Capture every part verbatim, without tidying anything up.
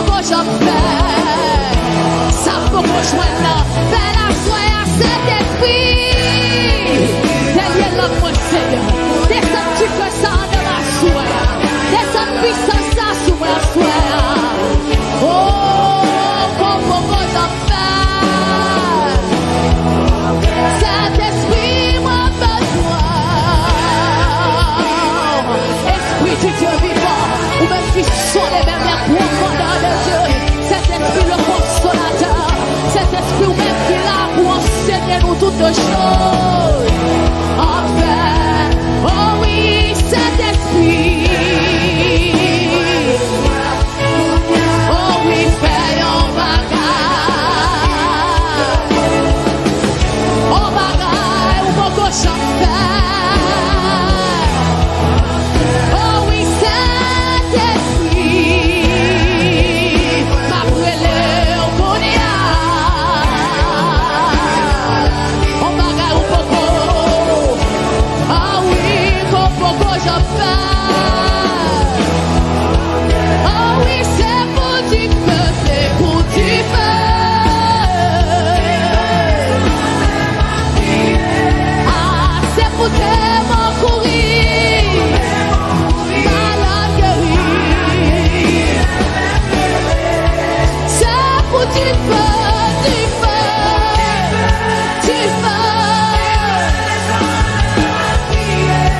Poko janm fè sa m poko jwenn nan. Fè l aswè a, Sentespri. Dènye lang mwen, Senyè. Desann ti fè sa anndan m aswè a. Desann pisans sa sou mwen aswè a. O, poko janm fè. Sentespri, mwen bezwen w. Esprit du Dieu vivant, ou menm ki sonde menm les profondeurs de Dieu, Sentespri le Consolateur, Sentespri ou menm ki la pou ansenye nou toutes choses. Anfen, o wi, Sentespri. O wi, fè yon bagay. Yon bagay ou poko janm fè. O wi, Sentespri, m ap rele w kounye a. Yon bagay ou poko, a wi, ke w poko janm fè. A wi, se pou dife, se pou dife. A, se pou demon kouri, malad geri. Se pou dife, dife, dife.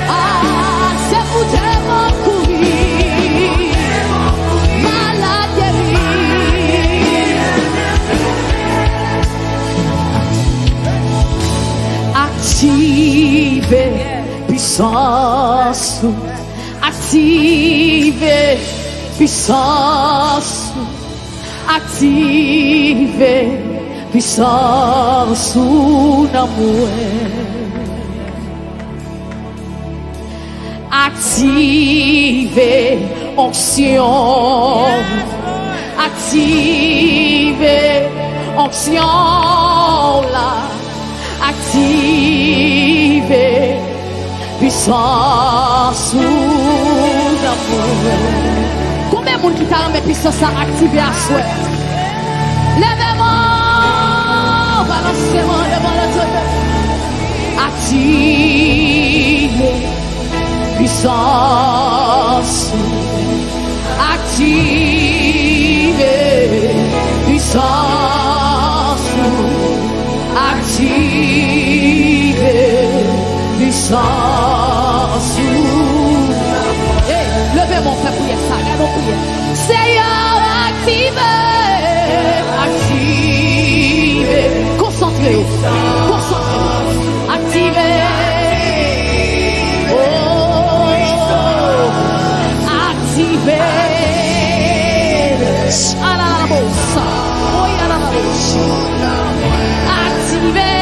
A, se pou demon kouri, malad geri. Aktive pisans ou. Aktive pisans ou. Aktive pisans ou nan mwen. Aktive onksyon. Aktive onksyon la. Aktive pisans ou nan mwen. Konbyen moun ki ta renmen pisans sa aktive aswè? Leve men w, balanse men w devan Letènèl. Aktive pisans ou. Aktive pisans ou. Aktive pisans ou. Ey, leve men w, fè priyè sa. Gade yon priyè. Seyè, aktive, aktive. Konsantre w. Konsantre w. Aktive. Oh, aktive. Alalabos. Oy, alalabos. Aktive,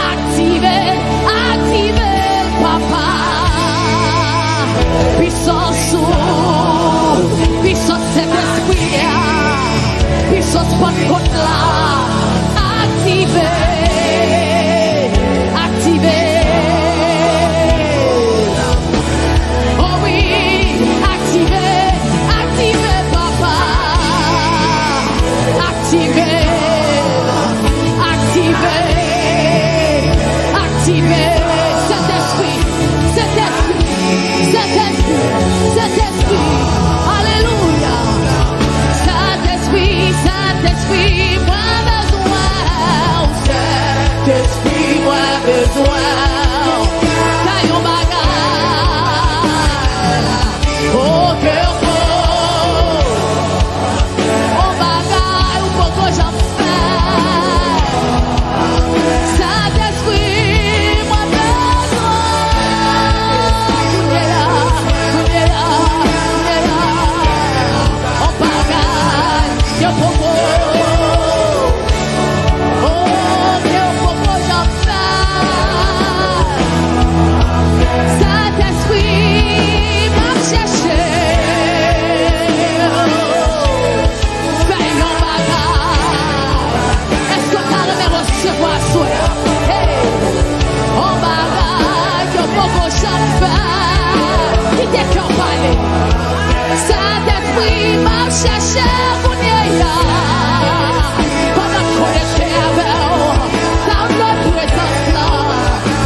aktive, aktive, papa. Pisans ou, pisans Sentespri a, pisans Pantkòt la, aktive, aktive. Oh wi, aktive, aktive, papa. Aktive, aktive, aktive. Sentespri, Sentespri, Sentespri, Sentespri. Alelouya. Sentespri, Sentespri, mwen bezwen w. Sentespri, mwen bezwen w. Fè yon bagay. Oh, ke w fè yon bagay ou poko janm fè. Sentespri, mwen bezwen. Kounye a, kounye a, kounye a. Yon bagay ke w poko, oh, ke w poko janm fè. Sentespri, m ap chèche w. Fè yon bagay. Èske w ta renmen resevwa aswè a? Hey! Yon bagay ke w poko janm fè. Kite kè w pale. Sentespri, m ap chèche w kounye Pandan n konekte avè w, download prezans lan,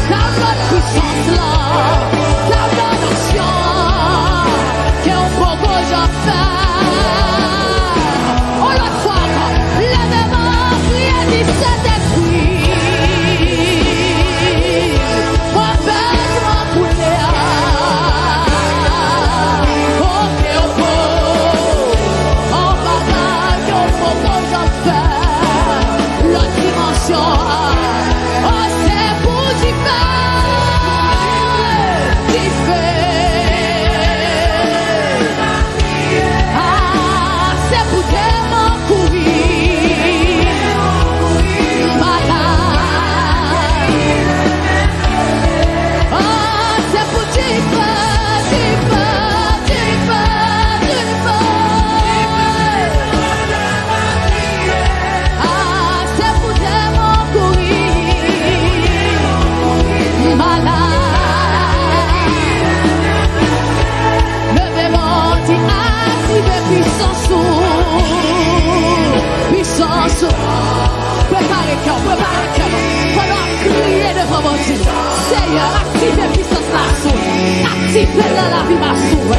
download pisans lan, download onksyon an ke w poko janm fè. On lòt fwa ankò, leve men w, priye, di, Sentespri, mwen bezwen w kounye a. Oke, oke. On bagay ke w poko janm fè. Lòt dimansyon an. Oh, se pou dife, dife. Ah, se pou demon kouri. Malad. Ah, se pou dife, dife, dife, dife. Ah, se pou demon kouri. Malad. Leve men w, di, aktive pisans ou. Pisans ou. Prepare kè w, prepare kè w. Pandan w ap kriye devan Bondye, Seyè, aktive pisans la sou. Aktive l nan lavi m aswè.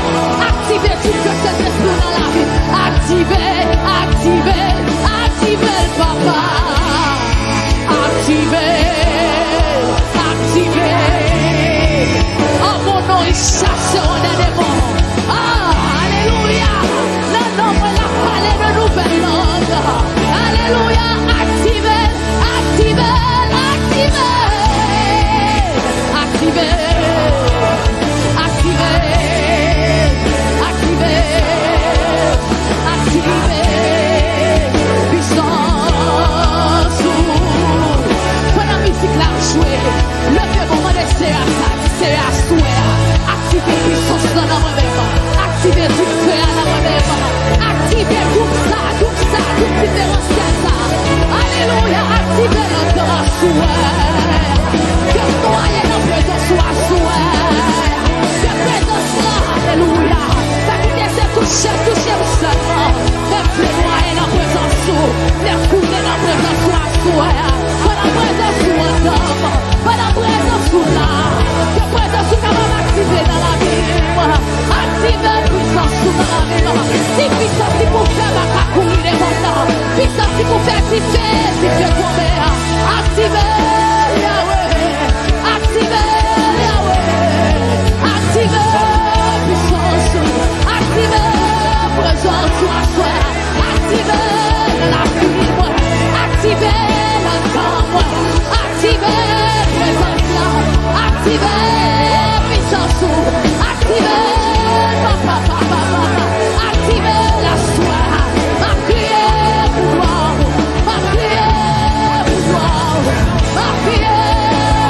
Aktive dife Sentespri w nan lavi m. Aktive, aktive, aktive l, papa. Aktive, aktive. An mon non, li chase yon dènye demon. Ah, alelouya. Nan non mwen, l ap pale nan nouvèl lang. Alelouya. Aktive, aktive, aktive. Aktive, aktive, aktive, aktive. Pisans ou. Pandan mizik la ap jwe, leve men w, mande Seyè a sa, di, Seyè, aswè a, aktive pisans lan nan mwen menm. Aktive dife a nan mwen menm. Aktive doub sa, doub sa, doub diferansyèl sa. Alelouya, aktive l anndan m aswè. Ke m nwaye nan prezans ou aswè. Ke prezans lan, alelouya, sa ki te se touche, touche m sèlman. Men m vle nwaye nan prezans ou. M vle koule nan prezans ou aswè a. Pandan prezans ou anndan m. Pandan prezans ou la, ke prezans ou kapab aktive nan lavi m. Aktive pisans ou nan lavi m. Di pisans ki pou fè baka kouri devan m nan. Pisans ki pou fè dife, dife tonbe a. Aktive, Yahweh. Aktive, Yahweh. Aktive pisans ou. Aktive prezans ou aswè a. Aktive nan lavi mwen. Aktive nan tan mwen. Aktive prezans la. Aktive pisans ou. Aktive, papa, papa, papa. Aktive l aswè a. M ap kriye pou glwa w. M ap kriye pou glwa w. M ap kriye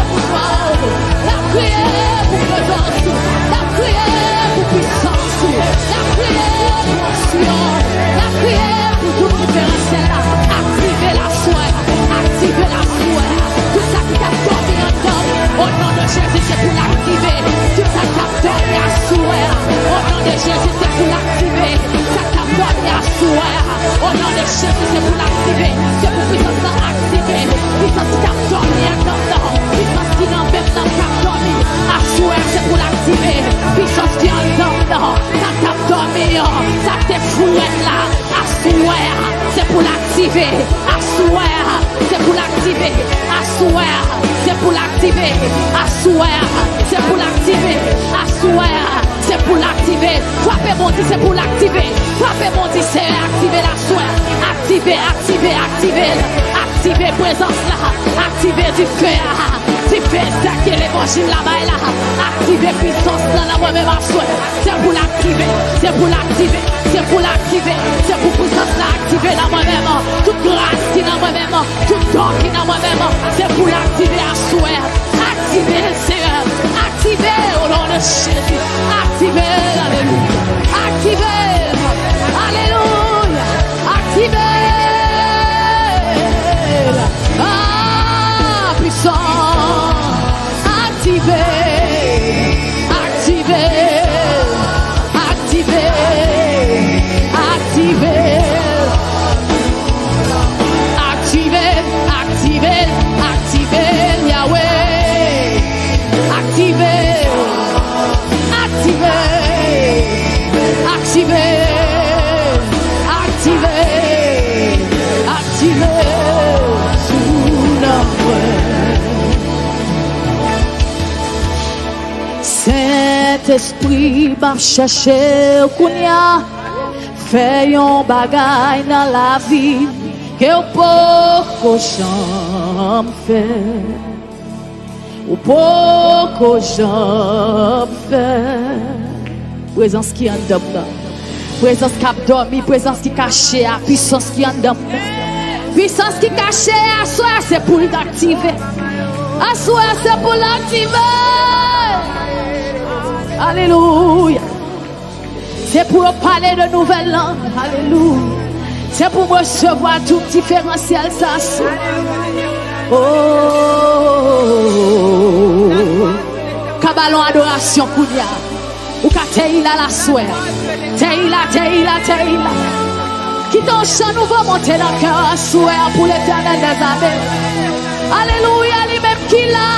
pou glwa w. N ap kriye pou prezans ou. N ap kriye pou pisans ou. N ap kriye pou onksyon. N ap kriye pou doub diferansyèl la. Aktive l aswè a. Aktive l aswè a. Tout sa ki t ap dòmi anndan m, o non de Jezi, se pou l aktive. Tout sa ki t ap dòmi aswè a, o non de Jezi, se pou l aktive. Sa k ap dòmi aswè a, o non de Jezi, se pou l aktive. Se pou pisans lan aktive. Pisans ki t ap dòmi anndan m nan, pisans ki nan menm nan k ap dòmi, aswè a se pou l aktive. Pisans ki anndan m nan, sa k ap dòmi an, sa k te fou rèd la, aswè a se pou l aktive. Aswè a se pou l aktive. Aswè a se pou l aktive. Aswè a se pou l aktive. Aswè a se pou l aktive. Frape Bondye, se pou l aktive. Frape Bondye, Seyè, aktive l aswè. Aktive, aktive, aktive l. Aktive prezans la. Aktive dife a. Dife sa ke levanjil la bay la. Aktive pisans lan nan mwen menm aswè. Se pou l aktive. Se pou l aktive. Se pou l aktive. Se pou prezans la aktive nan mwen menm. Tout gras ki nan mwen menm. Tout don ki nan mwen menm, se pou l aktive aswè. Aktive l, Seyè. Aktive l, o non de Jezi. Aktive l, alelouya. Aktive l, alelouya. Aktive l. Ah, pisans. Aktive l. Aktive l. Aktive l. Aktive l. Sentespri, m ap chèche w kounye a. Fè yon bagay nan lavi m ke w poko janm fè. Ou poko janm fè. Prezans ki anndan m nan. Prezans k ap dòmi, prezans ki kache a, pisans ki anndan m nan. Pisans ki kache a, aswè a se pou l aktive. Aswè a se pou l aktive. Alelouya. Se pou yo pale de nouvèl lang. Alelouya. Se pou m resevwa doub diferansyèl sa sou. Oh. Ka ba l yon adorasyon kounye a. Ou ka teyila l aswè a. Teyila, teyila, teyila. Kite yon chan nouvo monte nan kè w aswè a pou Letènèl dèzame. Alelouya, li menm ki la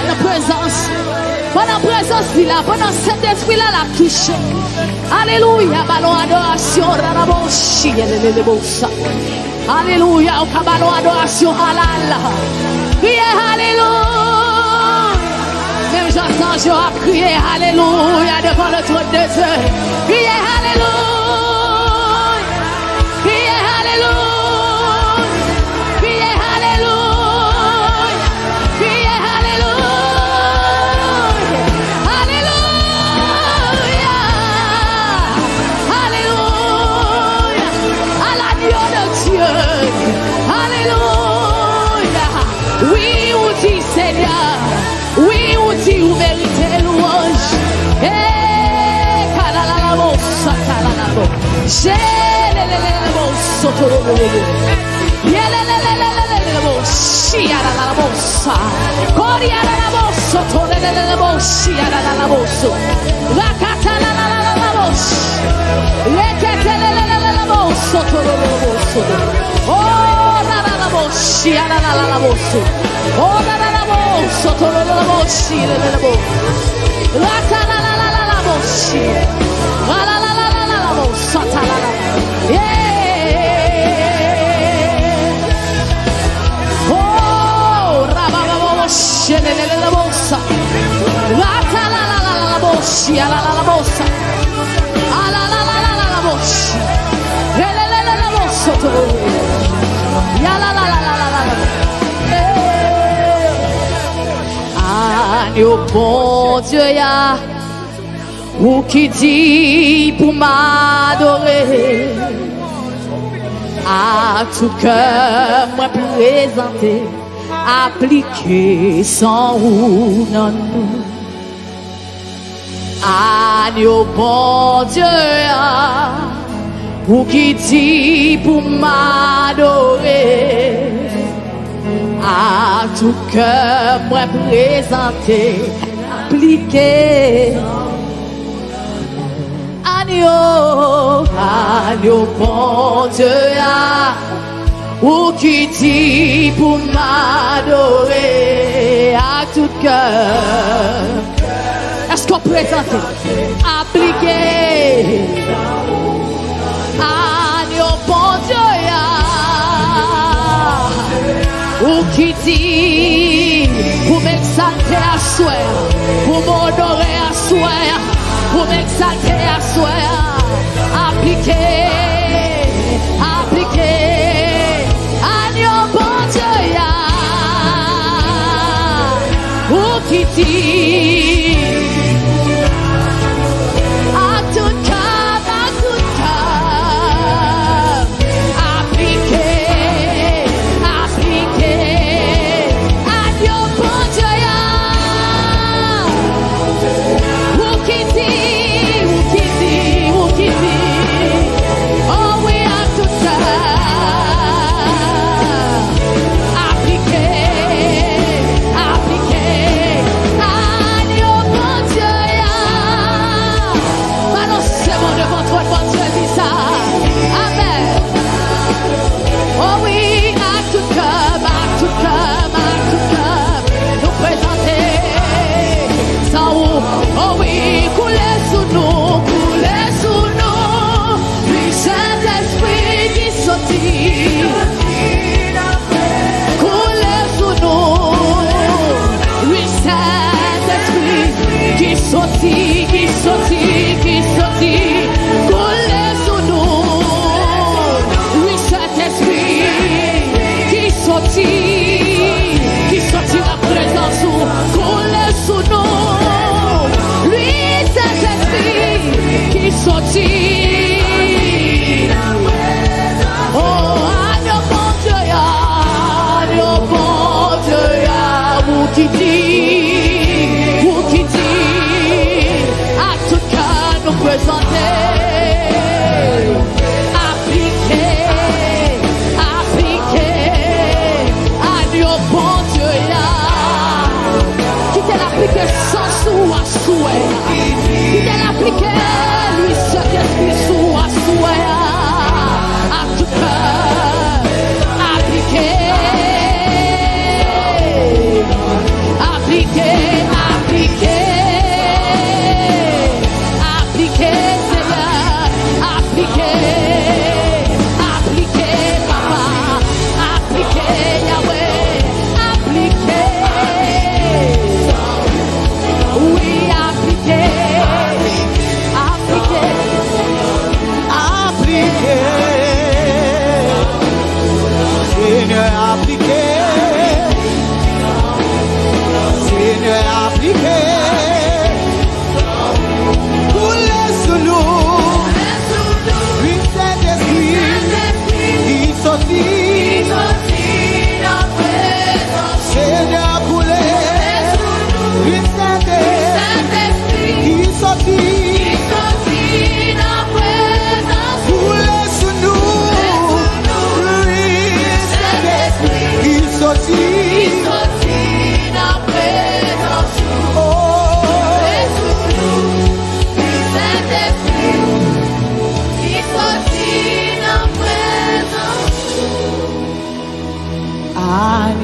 nan prezans. Pandan prezans li la, pandan Sentespri la, l ap touche. Alelouya, ba l yon adorasyon, raraboshi, elelelebosa. Alelouya, ou ka ba l yon adorasyon halal. Kriye alelouya. Menm jan zanj yo ap kriye alelouya devan le trône de Dieu. Kriye alelouya. Kriye alelouya. Kriye alelouya. Kriye alelouya. Alelouya. Alelouya. À l'agneau de Dieu. Alelouya. Wi, ou di Senyè. Wi, ou di ou merite lwanj. Eh, kalalalabo, sakalalabo. Jelelelelebo, sotolololo. Yelelelelelelebo, shialalalabo, sa. Korialalabo, sotolelelelebo, shialalalabo, so. Rakatalalalabo, sh-. Reketelelelelebo, sotolololo, so. Oh, lalalabo, shialalalabo, so. Oh, lalalabo, sotolololobo, shilelelebo. Ratalalalabo, shi. Ralalalalabo, satalala. Yeah. Oh, rabababo, shelelelebo, sa. Ratalalalabo, shialalalabo, sa. Alalalalabo, shi. Relelelelebo, soto. Yalalalalala. Agno Bondye a, ou ki diy pou m adore. Ak tout kè mwen prezante, aplike san ou nan nou. Agno Bondye a, ou ki diy pou m adore. Ak tout kè mwen prezante, aplike. Agno, agno Bondye a, ou ki diy pou m adore ak tout kè. Èske w prezante? Aplike. Agno Bondye a, ou ki diy pou m egzalte aswè, pou m onore aswè, pou m egzalte aswè. Aplike, aplike. Agno Bondye a, ou ki diy ak tout kè, ak tout kè. Aplike, aplike. Agno Bondye a, ou ki diy, ou ki diy, ou ki diy.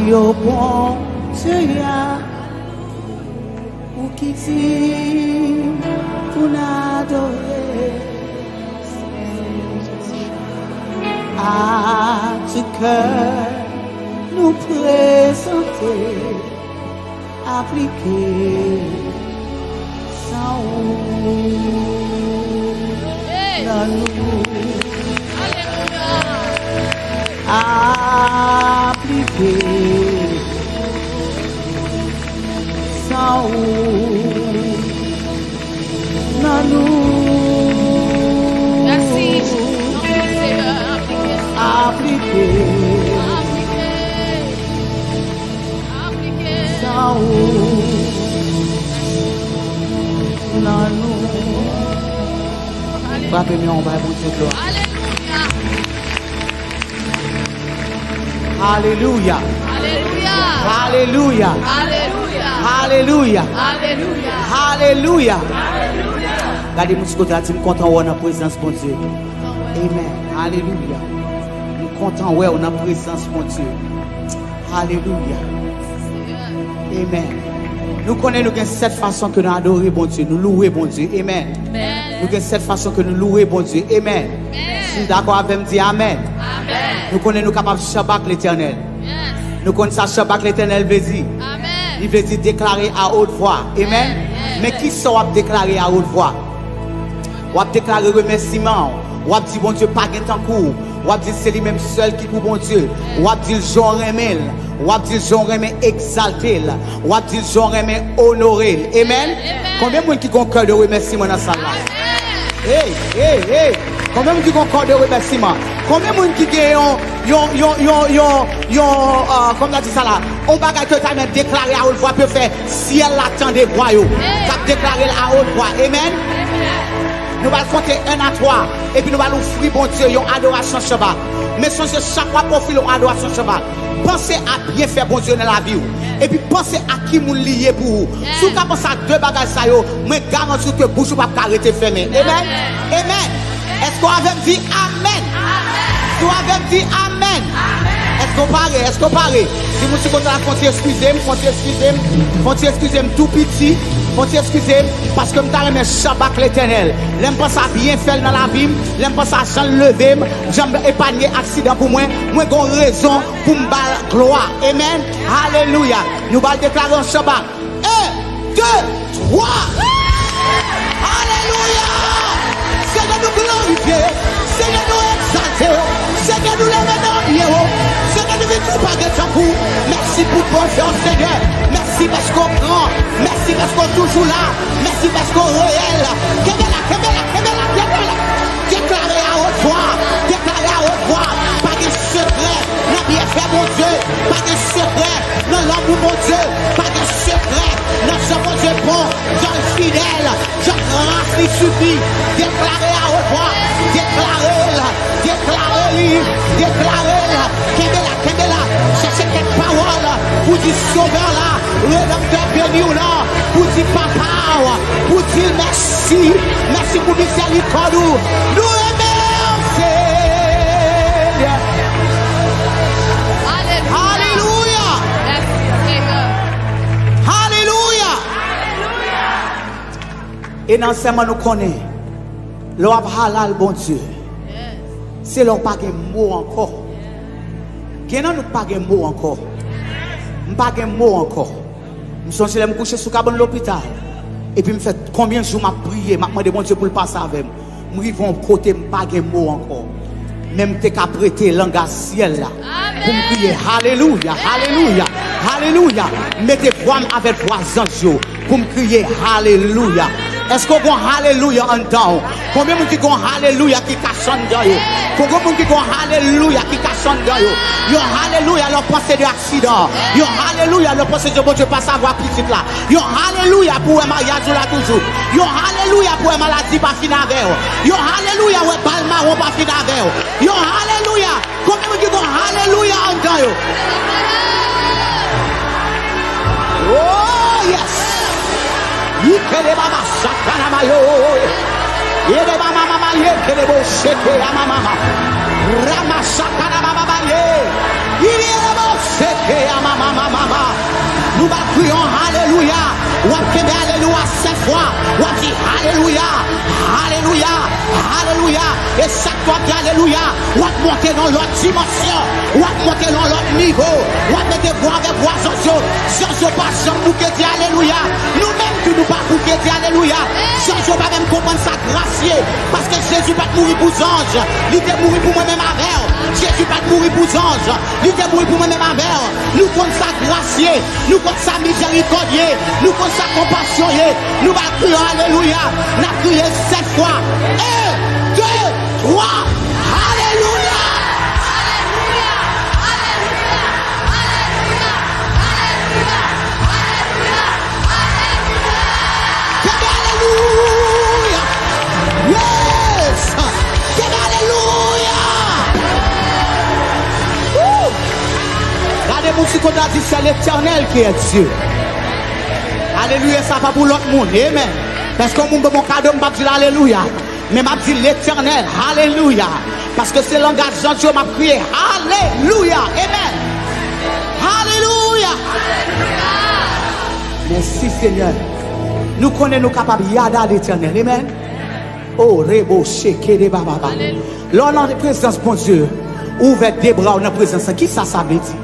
Yo Bondye a, ou ki di pou n adore. A tout kè nou prezante, aplike san ou nan nou. Aplike san ou nan nou. Aplike san ou nan nou. Frape men w, bay Bondye glwa. Alelouya. Alelouya. Gade moun sou kote a, di, "M kontan wè w nan prezans Bondye." Amen. Alelouya. "M kontan wè w nan prezans Bondye." Alelouya. Amen. Nou konnen nou gen sèt fason ke nou adore Bondye, nou louwe Bondye. Amen. Nou gen sèt fason ke nou louwe Bondye. Amen. Si w dakò avè m, di amen. Nou konnen nou kapab shabak Letènèl. Nou konn sa shabak Letènèl vle di. Li vle di deklare a haute voix. Amen. Men kisa w ap deklare a haute voix? W ap deklare remèsiman w. W ap di Bondye pa gen tankou w. W ap di se li menm sèl ki pou Bondye. W ap di l jan w renmen l. W ap di l jan w renmen egzalte l. W ap di l jan w renmen onore l. Amen. Konbyen moun ki gon kè de remèsiman nan sal la? Hey, hey, hey. Konbyen moun ki gon kè de remèsiman? Konbyen moun ki gen yon, yon, yon, yon, yon, yon, euh, kòman n a di sa la? Yon bagay ke w ta renmen deklare a haute voix pou yo fè syèl la tande vwa yo. K ap deklare l a haute voix. Amen. Nou pral konte en a twa, epi nou pral ofri Bondye yon adorasyon shabak. Men sonje, chak w ap ofri l yon adorasyon shabak, panse a byenfè Bondye nan lavi w. Epi panse a ki moun li ye pou ou. Si w ka panse a de bagay sa yo, mwen garanti w ke bouch ou p ap ka rete fèmen. Amen. Amen. Èske w avè m? Di amen. Si w avè m, di amen. Èske w pare? Èske w pare? Di moun sou kote la, fon ti eskize m, fon ti eskize m, fon ti eskize m tou piti, fon ti eskize m, paske m ta renmen shabak Letènèl. Lè m panse a byenfè l nan lavi m, lè m panse a jan l leve m, jan l epanye aksidan pou mwen, mwen gon rezon pou m ba l glwa. Amen. Alelouya. Nou ba l deklare yon shabak. En, de, twa. Alelouya! Senyè, nou glorifye w. Senyè, nou egzalte w. Senyè, nou leve nan pye w. Senyè, nou vin di w pa gen tankou w. Mèsi pou bondye w, Senyè. Mèsi paske w gran. Mèsi paske w toujou la. Mèsi paske w reyèl. Kenbe la, kenbe la, kenbe la, kenbe la. Deklare a haute voix. Deklare a haute voix. Pa gen sekrè nan byenfè Bondye. Pa gen sekrè nan lanmou Bondye. Pa gen sekrè nan jan Bondye bon, jan l fidèl, jan gras li sifi. Deklare a haute voix. Deklare l. Deklare li. Deklare l. Kenbe la, kenbe la. Chèche kèk pawòl pou di Sovè la, Redanmtè beni w lan, pou di Papa w, pou di l mèsi. Mèsi pou mizèrikòd ou. Nou renmen w, Senyè. Alelouya. Alelouya. Alelouya. E nan sèman nou konnen, lè w ap halal Bondye, se lè w pa gen mo ankò. Gen nan nou k pa gen mo ankò. M pa gen mo ankò. M sonje lè m kouche sou kabann lopital, epi m fè konbyen jou m ap priye, m ap mande Bondye pou l pase avè m. M rive yon kote m pa gen mo ankò. Men m te ka prete lang a syèl la pou m kriye, "Alelouya, alelouya, alelouya." M mete vwa m avèk vwa zanj yo pou m kriye, "Alelouya." Èske w gon alelouya anndan w? Konbyen moun ki gon alelouya ki kache anndan yo? Konbyen moun ki gon alelouya ki kache anndan yo? Yon alelouya lè w panse de aksidan. Yon alelouya lè w panse de Bondye pa savwa pitit la. Yon alelouya pou wè maryaj ou la toujou. Yon alelouya pou wè maladi pa fin avè w. Yon alelouya wè bal mawon pa fin avè w. Yon alelouya. Konbyen moun ki gon alelouya anndan yo? Oh, yes! Ikele baba sakana mayo. Yele mama mama ye kele bo sheke ya mama mama. Rama sakana baba ba ye. Yele bo sheke ya mama Nou ba l kriye yon alelouya. W ap kenbe alelouya sèt fwa. W ap di alelouya, alelouya, alelouya. E chak fwa w ap di alelouya, w ap monte nan lòt dimansyon. W ap monte nan lòt nivo. W ap mete vwa avèk vwa zanj yo. Zanj yo pa janm bouke di alelouya. Nou menm tou nou pa bouke di alelouya. Zanj yo pa menm konprann sa gras ye. Paske Jezi pa t mouri pou zanj. Li te mouri pou mwen menm avè w. Jezi pa t mouri pou zanj. Li te mouri pou mwen menm avè w. Nou konn sa gras ye. Nou konn sa mizerikòd ye. Nou konn sa konpasyon ye. Nou ba l kriye alelouya. N ap kriye sèt fwa. En, de, twa. Alelouya! Kenbe alelouya! Yes! Kenbe alelouya! Woo! Gade moun sou kote a, di, c'est l'Éternel qui est Dieu. Alelouya, sa pa pou lòt moun. Amen. Paske yon moun ban m yon kado, m p ap di l alelouya. Men m ap di Letènèl, alelouya. Paske se langaj zanj yo, m ap kriye, alelouya. Amen. Alelouya. Mèsi, Senyè. Nou konnen nou kapab yada Letènèl. Amen. O rebo sheke de bababa. Lè w nan prezans Bondye, ou ouvè de bra w nan prezans lan. Kisa sa vle di?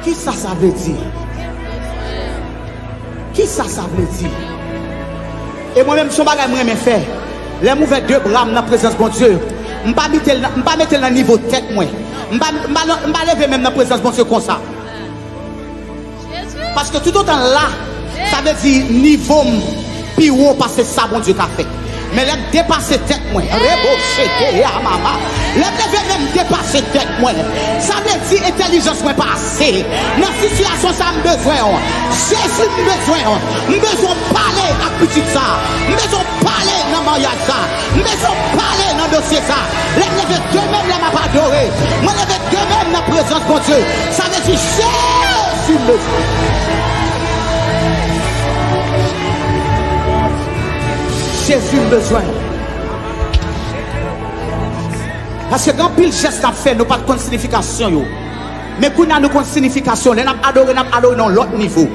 Kisa sa vle di? Kisa sa vle di? E mwen menm, se yon bagay m renmen fè. Lè m ouvè de bra m nan prezans Bondye, m pa mete l nan, m pa mete l nan nivo tèt mwen. M pa, m pa, m pa leve men m nan prezans Bondye konsa. Paske toutotan l la, sa vle di nivo m pi wo pase sa Bondye ka fè. Men lè m depase tèt mwen, rebo sheke ya mama. Lè m leve men m depase tèt mwen, sa vle di entèlijans mwen pase. Nan sitiyasyon sa, m bezwen w. Jezi, m bezwen w. M bezwen w pale ak pitit sa. M bezwen w pale nan maryaj sa. M bezwen w pale nan dosye sa. Lè m leve de men m, lè m ap adore, mwen leve de men m nan prezans Bondye. Sa vle di Jezi m bezwen. Jezi m bezwen. Paske gen anpil jès n ap fè, nou pa t konn siyifikasyon yo. Men kounye a nou konn siyifikasyon. Lè n ap adore, n ap adore nan yon lòt nivo.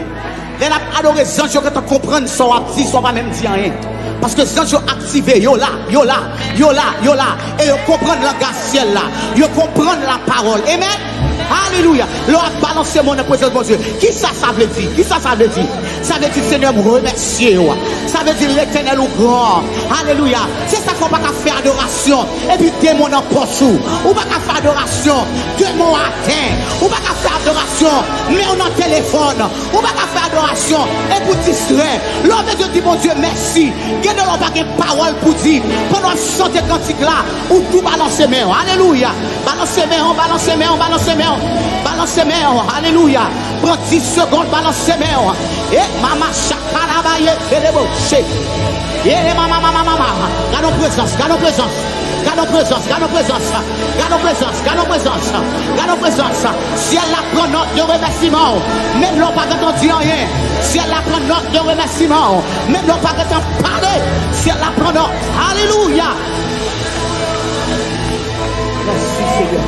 Lè n ap adore, zanj yo gentan konprann sa w ap di, san w pa menm di anyen. Paske zanj yo aktive, yo la, yo la, yo la, yo la. E yo konprann langaj syèl la. Yo konprann lapawòl. Amen. Alelouya. Lè w ap balanse men w nan prezans Bondye, kisa sa vle di? Kisa sa vle di? Sa vle di, Senyè, m remèsye w. Sa vle di, Letènèl, ou gran. Alelouya. Se sa k fè w pa ka fè adorasyon epi de men w nan pòch ou. Ou pa ka fè adorasyon, de men w atè. Ou pa ka fè adorasyon, men w nan telefòn. Ou pa ka fè adorasyon epi w distrè. Lè w bezwen di Bondye mèsi, gen de lè w pa gen pawòl pou di. Pandan w ap chante kantik la, ou tou balanse men w. Alelouya. Balanse men w, balanse men w, balanse men w. Balanse men w, alelouya. Pran dis segonn, balanse men w. E mama shakalabaye, telebo, she. Ye, ye, mama, mama, mama. Gade yon prezans, gade yon prezans. Gade yon prezans, gade yon prezans. Gade yon prezans, gade yon prezans. Gade yon prezans. Syèl la pran nòt de remèsiman w. Menm lè w pa gentan di anyen, syèl la pran nòt de remèsiman w. Menm lè w pa gentan pale, syèl la pran nòt. Alelouya. Mèsi, Senyè.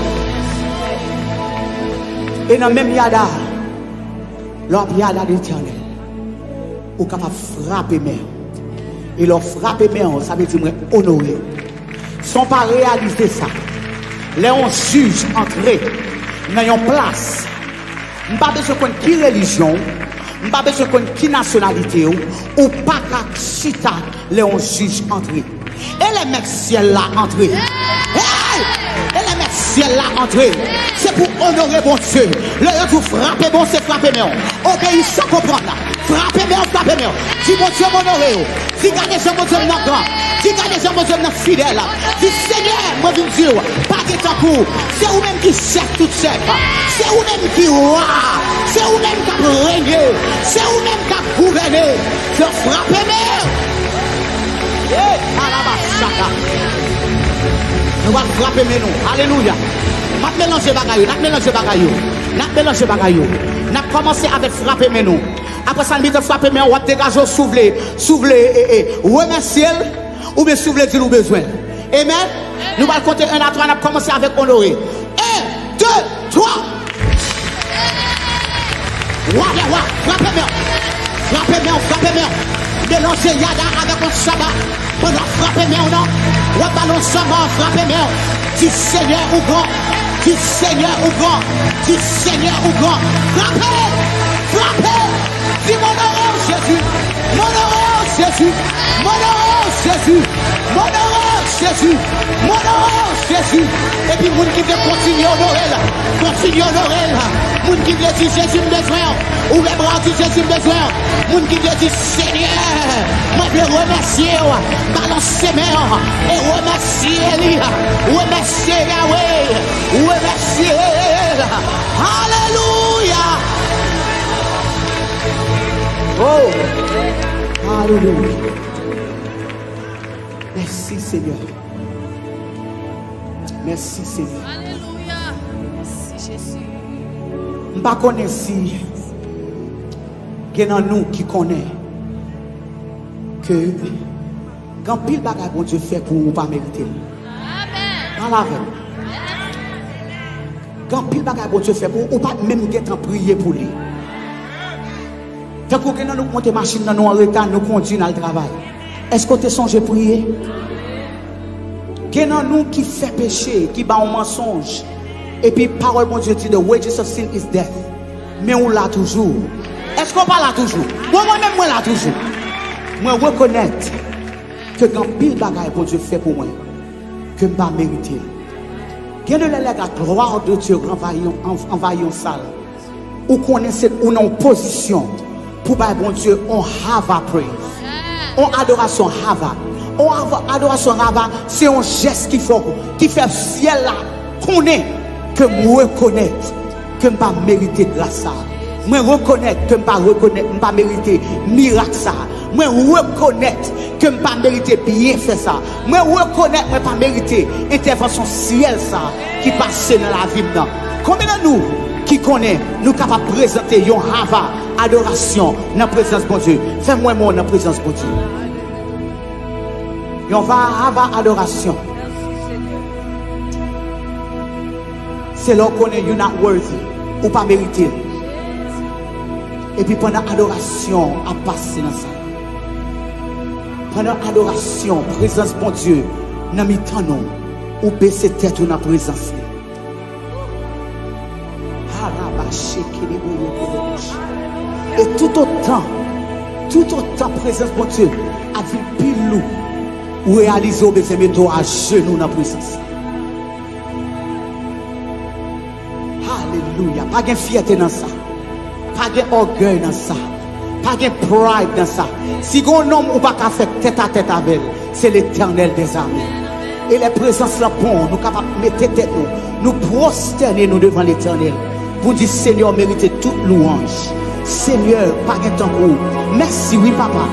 E nan menm yada, lè w ap yada Letènèl, ou kapab frape men w. E lè w frape men w, sa vle di mwen onore w. San w pa reyalize sa, lè yon jij antre nan yon plas, m pa bezwen konn ki relijyon w, m pa bezwen konn ki nasyonalite w, ou pa ka chita lè yon jij antre. E lè mèt syèl la antre? Hey! E lè mèt syèl la antre? Se pou onore Bondye. Lè yo di w frape men w, se frape men w. Obeyi san konprann. Frape men w, frape men w. Di, Bondye, m onore w. Di, gade jan Bondye m nan gran. Di, gade jan Bondye m nan fidèl. Di, Senyè, mwen vin di w, pa gen tankou w. Se ou menm ki chèf tout chèf. Se ou menm ki wa. Se ou menm k ap renye. Se ou menm k ap gouvène. Se frape men w. Hey, alabasaka. Nou va frape men nou. Alelouya. M ap melanje bagay yo. N ap melanje bagay yo. N ap melanje bagay yo. N ap kòmanse avèk frape men nou. Apre sa, n bezwen frape men w, w ap degaje w si w vle, si w vle, e, e, remèsye l, oubyen si w vle di l ou bezwen l. Amen. Nou pral konte en a twa, n ap kòmanse avèk Onore. En, de, Twa. Wa dè wa, frape men w. Frape men w, frape men w. Melanje yada avèk yon saba. Pandan w frape men w nan, w ap ba l yon saba, frape men w. Di Senyè ou gran. Di Senyè ou gran. Di Senyè ou gran. Frape! Frape! Di m onore w, Jezi. M onore w, Jezi. M onore w, Jezi. M onore w, Jezi. M onore w, Jezi. Epi moun ki vle kontinye onore l, kontinye onore l. Moun ki vle di, Jezi, m bezwen w. Ouvè bra w, di, Jezi, m bezwen w. Moun ki vle di, Senyè, mwen vle remèsye w. Balanse men w e remèsye li. Remèsye Yahweh. Remèsye l. Alelouya. Oh. Alelouya. Mèsi, Senyè. Mèsi, Senyè. Alelouya. Mèsi, Jezi. M pa konnen si gen nan nou ki konnen ke gen anpil bagay Bondye fè pou ou, ou pa merite l. Amèn. Pale avè m. Gen anpil bagay Bondye fè pou ou, ou pa t menm gentan priye pou li. Tankou gen nan nou k monte machin nan, nou anreta, nou kondui, n al travay. Èske w te sonje priye? Gen nan nou ki fè peche, ki ba w mansonj. Epi pawòl Bondye di, the wages of sin is death. Men ou la toujou. Èske w pa la toujou? Bon, mwen menm, mwen la toujou. Mwen rekonèt ke gen anpil bagay Bondye fè pou mwen ke m pa merite. Gen de lè, lè la gloire de Dieu anvayi yon, an-, anvayi yon sal, ou konnen se ou nan yon pozisyon pou bay Bondye on hava praise, on adorasyon hava. On hava, adorasyon hava, se yon jès ki fè, ki fè syèl la konnen ke m rekonèt ke m pa merite gras sa a. Mwen rekonèt ke m pa rekonèt, m pa merite mirak sa a. Mwen rekonèt ke m pa merite byenfè sa a. Mwen rekonèt mwen pa merite entèvansyon syèl sa a ki pase nan lavi m nan. Konbyen nan nou ki konnen nou kapab prezante yon hava adorasyon nan prezans Bondye? Fè m wè men w nan prezans Bondye. Yon va-, hava adorasyon. Se lè w konnen you not worthy, ou pa merite l. Epi pandan adorasyon ap pase nan sa, pandan adorasyon, prezans Bondye nan mitan nou, ou bese tèt ou nan prezans li. Harabachekeleboyokobosh. E toutotan, toutotan prezans Bondye ap vin pi lou, ou reyalize w bezwen mete w ajenou nan prezans li. Alelouya. Pa gen fyète nan sa. Pa gen ògèy nan sa. Pa gen pride nan sa. Si gen yon nonm ou pa ka fè tèt a tèt avè l, se Letènèl dèzame. E lè prezans lan bon, nou kapab mete tèt nou, nou pwostène nou devan Letènèl pou n di, Senyè, w merite tout lwanj. Senyè, pa gen tankou w. Mèsi wi, papa.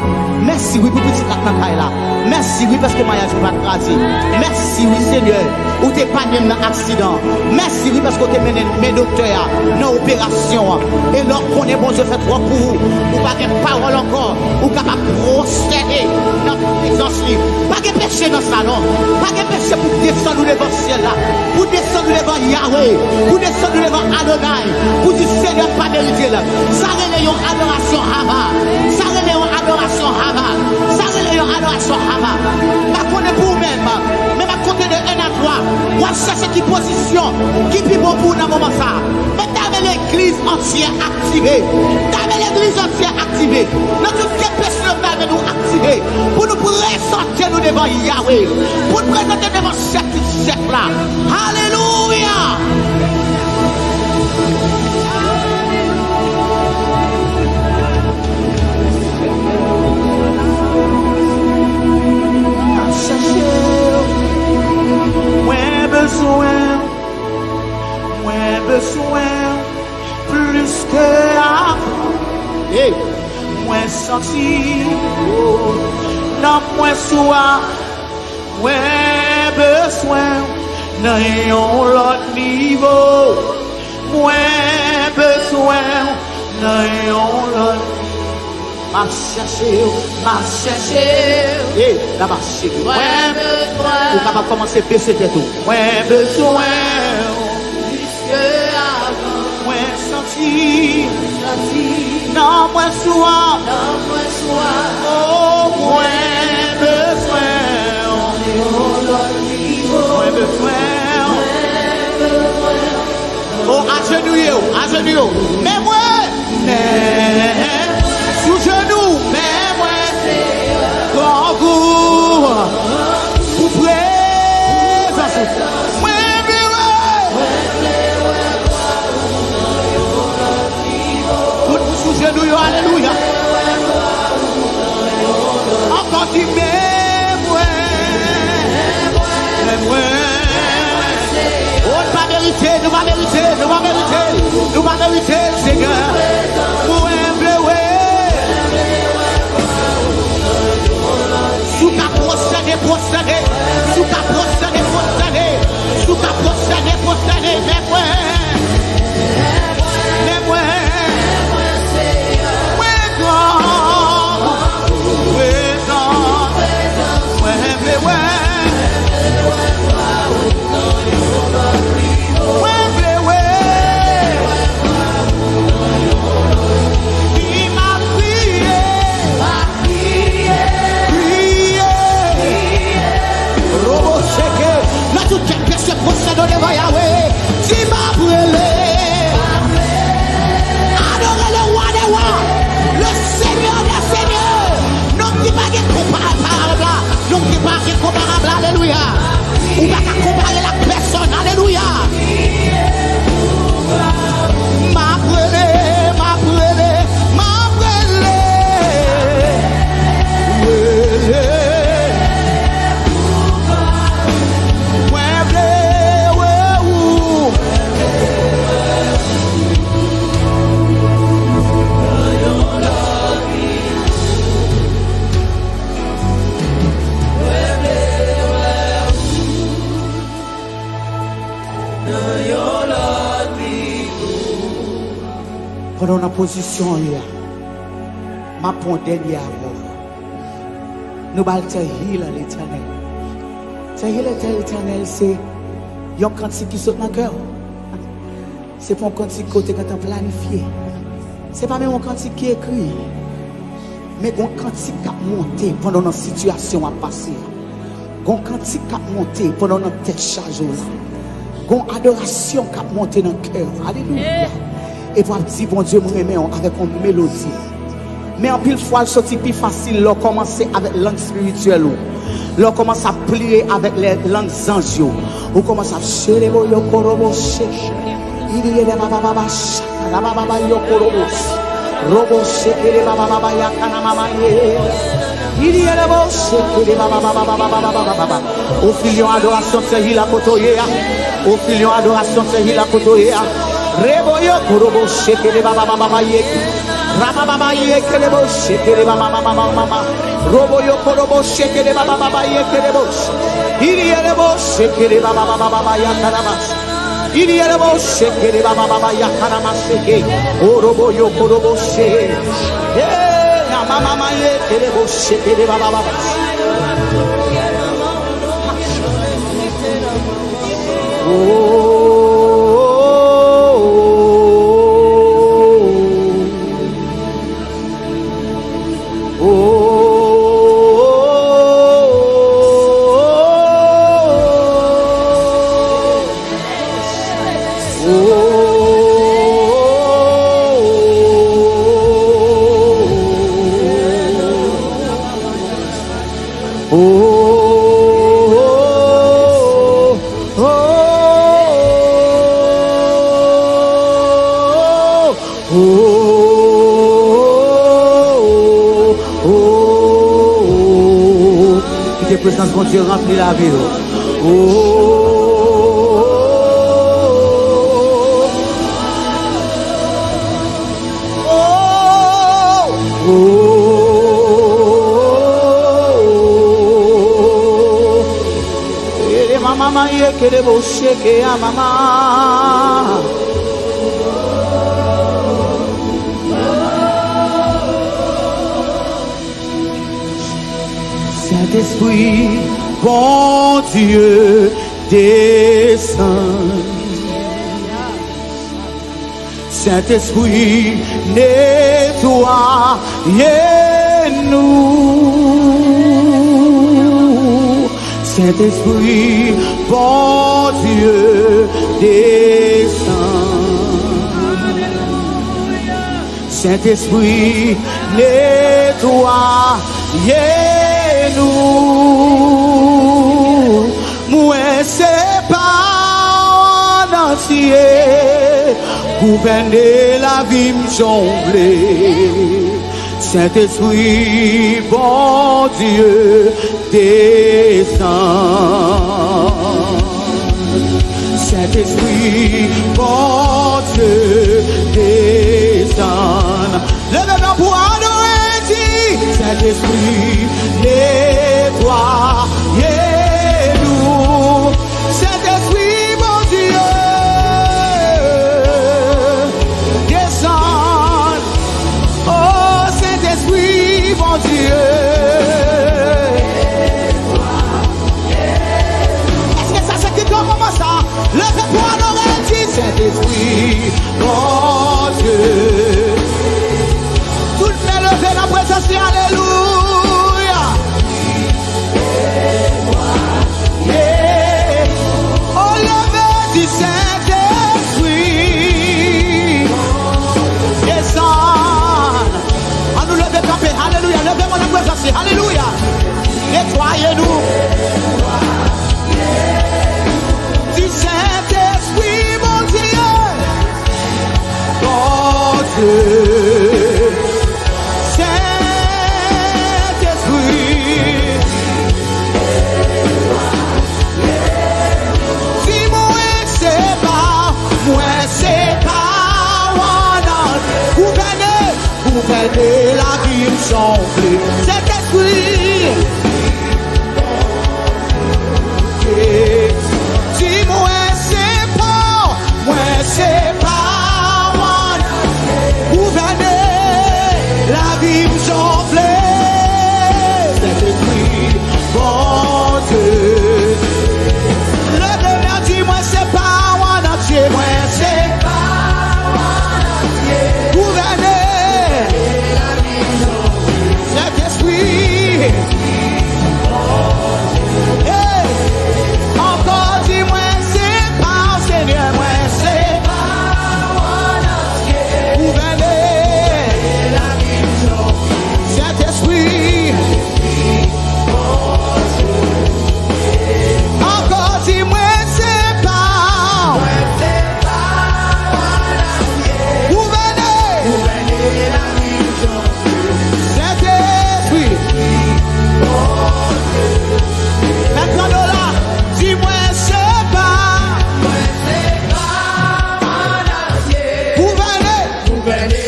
Mèsi wi pou pitit la k nan kay la. Mèsi wi paske maryaj mwen pa t kraze. Mèsi wi, Senyè, ou te epanye m nan aksidan. Mèsi wi paske w te mennen m men doktè a nan operasyon an. E lè w konnen Bondye fè twòp pou ou, ou pa gen pawòl ankò. Ou kapab pwostène nan prezans li. Pa gen peche nan sa non. Pa gen peche pou desann ou devan syèl la, pou desann ou devan Yahweh, pou desann ou devan Adonai, pou di, Senyè, m pa merite l. Sa rele yon adorasyon hava. Sa rele yon adorasyon hava. Sa rele yon adorasyon hava. M pa konnen pou ou menm, men m ap konte de en a twa. W ap chèche ki pozisyon ki pi bon pou ou nan moman sa a. Men ta vle legliz antyè aktive. Ta vle legliz antyè aktive. Nan tout kèk peche yo, ta vle nou aktive pou nou prezante nou devan Yahweh, pou nou prezante devan chèf tout chèf la. Alelouya! M ap chèche w. Mwen bezwen w. Mwen bezwen w plis ke avan. Hey! Mwen santi, oh, nan mwen swa. Mwen bezwen w nan yon lòt nivo. Mwen bezwen w nan yon lòt nivo. M ap chèche w, m ap chèche w. Hey, la m ap chèche w. Mwen bezwen w. Ou kapab kòmanse bese tèt ou. Mwen bezwen w. Plis ke Nan mwen sou an. Oh, mwen bezwen w. Mwen bezwen w. Oh, ajenouye w, ajenouye w. Men mwen, men sou jenou, men mwen, grangou pou prezans ou. Mwen vle wè. Tout moun sou jenou yo, alelouya. Ankò di, men mwen, men mwen. Oh, nou pa merite, nou pa merite, nou pa merite, nou pa merite, Senyè. Mwen vle wè. Si w ka pwostène, pwostène. Si w ka pwostène, pwostène. Si w ka pwostène, pwostène. Men mwen, men mwen, mwen grangou, prezans, mwen vle wè. Mwen vle wè. Wi, m ap priye. Priye. Robo seke. Nan tout kè, pèse pwostène w devan Yahweh. Di, m ap rele. Adore le Roi des rois, le Seigneur des seigneurs. Nonm ki pa gen konparab la. Nonm ki pa gen konparab la. Alelouya. Ou pa ka konpare l ak pèsonn. Alelouya. M ap rele, m ap rele, m ap rele. Rele. Mwen vle wè ou. Pandan w nan pozisyon w ye a, m ap pran yon dènye avè w. Nou ba l Tè Hila Letènèl. Tè Hila Letènèl se yon kantik ki sot nan kè w. Se pa yon kantik ke w te gentan planifye. Se pa menm yon kantik ki ekri. Men gon kantik k ap monte pandan w nan sitiyasyon w ap pase a. Gon kantik k ap monte pandan w nan tèt chaje w la. Gon adorasyon k ap monte nan kè w. Alelouya. Epi w ap di, Bondye, m renmen w avèk yon melodi. Men anpil fwa, l soti pi fasil lè w kòmanse avèk lang espirityèl ou. Lè w kòmanse ap priye avèk lè, lang zanj yo. Ou kòmanse ap selebo yo korobo che. Iliye de baba baba shaka baba baba yo korobo. Robo sheke de baba baba ya kana mama ye. Iliye de bo sheke de baba baba baba baba baba baba. Ofri l yon adorasyon Tè Hila kote w ye a. Ofri l yon adorasyon Tè Hila kote w ye a. Rebo yo korobo sheke de baba baba baba ye. Raba baba ye kele bo sheke de baba baba baba baba. Robo yo korobo sheke de baba baba ye kele bo. Iliye de bo sheke de baba baba baba ya kana mas. Iliye de bo sheke de baba baba ya kana mas sheke. Orobo yo korobo she. Hey, ya mama ma ye kele bo sheke de baba baba. Kite prezans Bondye ranpli lavi w. Oh, oh, oh, oh. Ele mama ma ye kele bo sheke ya mama. Sentespri Bondye desann. Sentespri, netwaye nou. Sentespri, Bondye, desann. Sentespri, netwaye nou. Mwen se pa w an antye, gouvène lavi m jan w vle. Sentespri, Bondye, desann. Sentespri, Bondye, desann. Leve men pou adore, di, Sentespri, netwaye nou. Sentespri, Bondye, desann. O Sentespri, Bondye. Èske sa se ki gran moman sa? Leve pou adore, di, Sentespri, Bondye. Tout men leve nan prezans li, alelouya. Yeah. O leve, di, Sentespri, desann. Ann nou leve kanpe, alelouya. Leve men nan prezans li, alelouya. Netwaye nou. Di, Sentespri, Bondye, Bondye, Sentespri. Di, mwen se pa, mwen se pa w an antye. Gouvène, gouvène lavi m jan w vle. Sentespri. Di, mwen se pa w, mwen se pa w an antye. Gouvène lavi m jan w vle. Sentespri, Bondye. Leve men, di, mwen se pa w an antye, mwen se pa w an antye. Gouvène. Sentespri. Hey! Ankò, di, mwen se pa w, Senyè, mwen se pa w an antye. Gouvène. Sentespri. Ankò, di, mwen se pa w. Gouvène. Sentespri. Mèt kado la, di, mwen se pa w. Gouvène.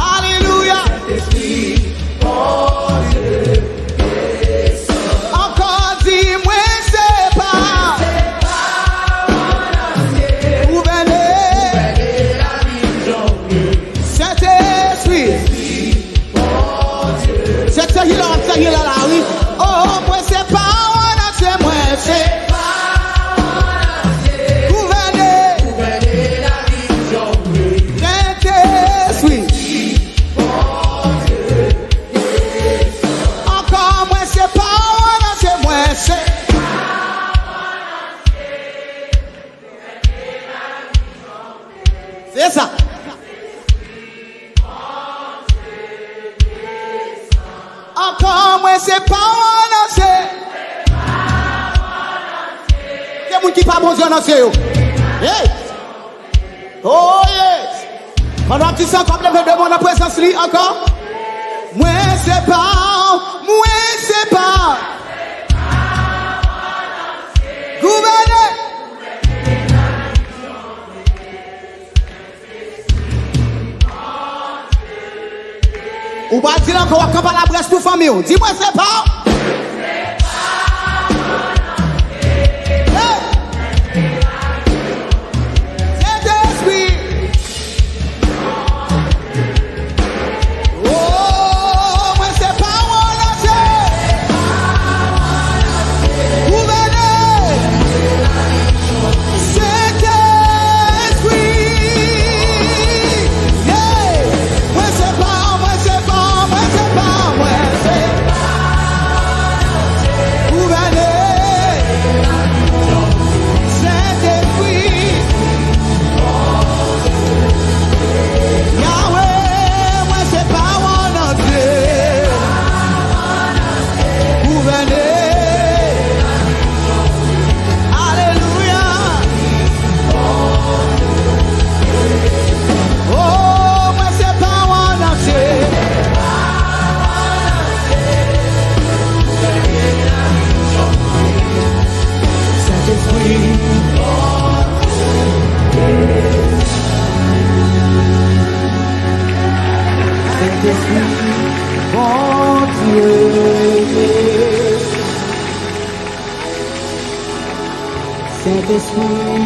Alelouya. Ankò, di, mwen se pa w. Gouvène. Sentespri. Sentespri la, w ap sèvi la, la, wi. O, mwen se pa w an antye, mwen se. Gouvène. Sentespri. Ankò, mwen se pa w an antye, mwen se. Se sa. Ankò, mwen se pa w an antye. Gen moun ki pa Bondye an antye yo. Hey! Oh yes! Pandan w ap di sa, w ap leve de men w nan prezans li ankò. Mwen se pa w, mwen se pa w. Gouvène. Ou pa di l ankò, w ap kanpe alabrès pou fanmi w. Di, mwen se pa w. Hey! Sentespri. Oh, mwen se pa w an antye. Gouvène. Sentespri. Sentespri,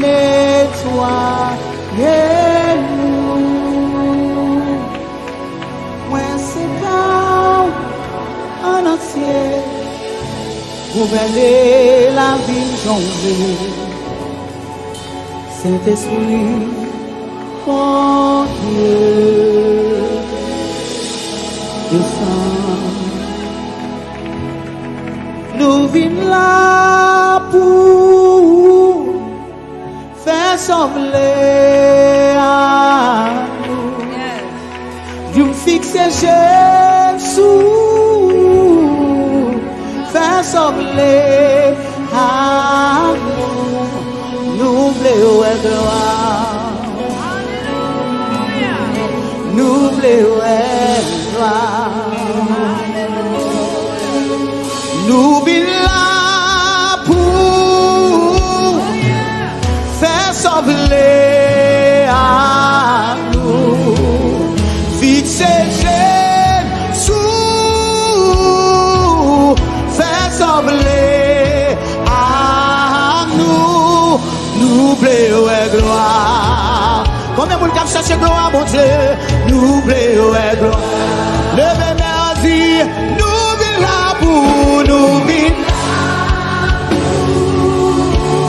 netwaye nou. Mwen se pa w an antye. Gouvène lavi m jan w vle. Sentespri, Bondye, desann. Nou vin la pou fè sa w vle ak nou. Di m, fikse je sou ou, fè sa w vle ak nou. Nou vle wè glwa. Nou vle wè glwa. Nou vin la pou fè sa w vle ak nou. Fikse je sou ou, fè sa w vle ak nou. Nou vle wè glwa. Konbyen moun k ap chèche glwa Bondye? Nou vle wè glwa. Leve men an, di, nou vin la pou, nou vin la pou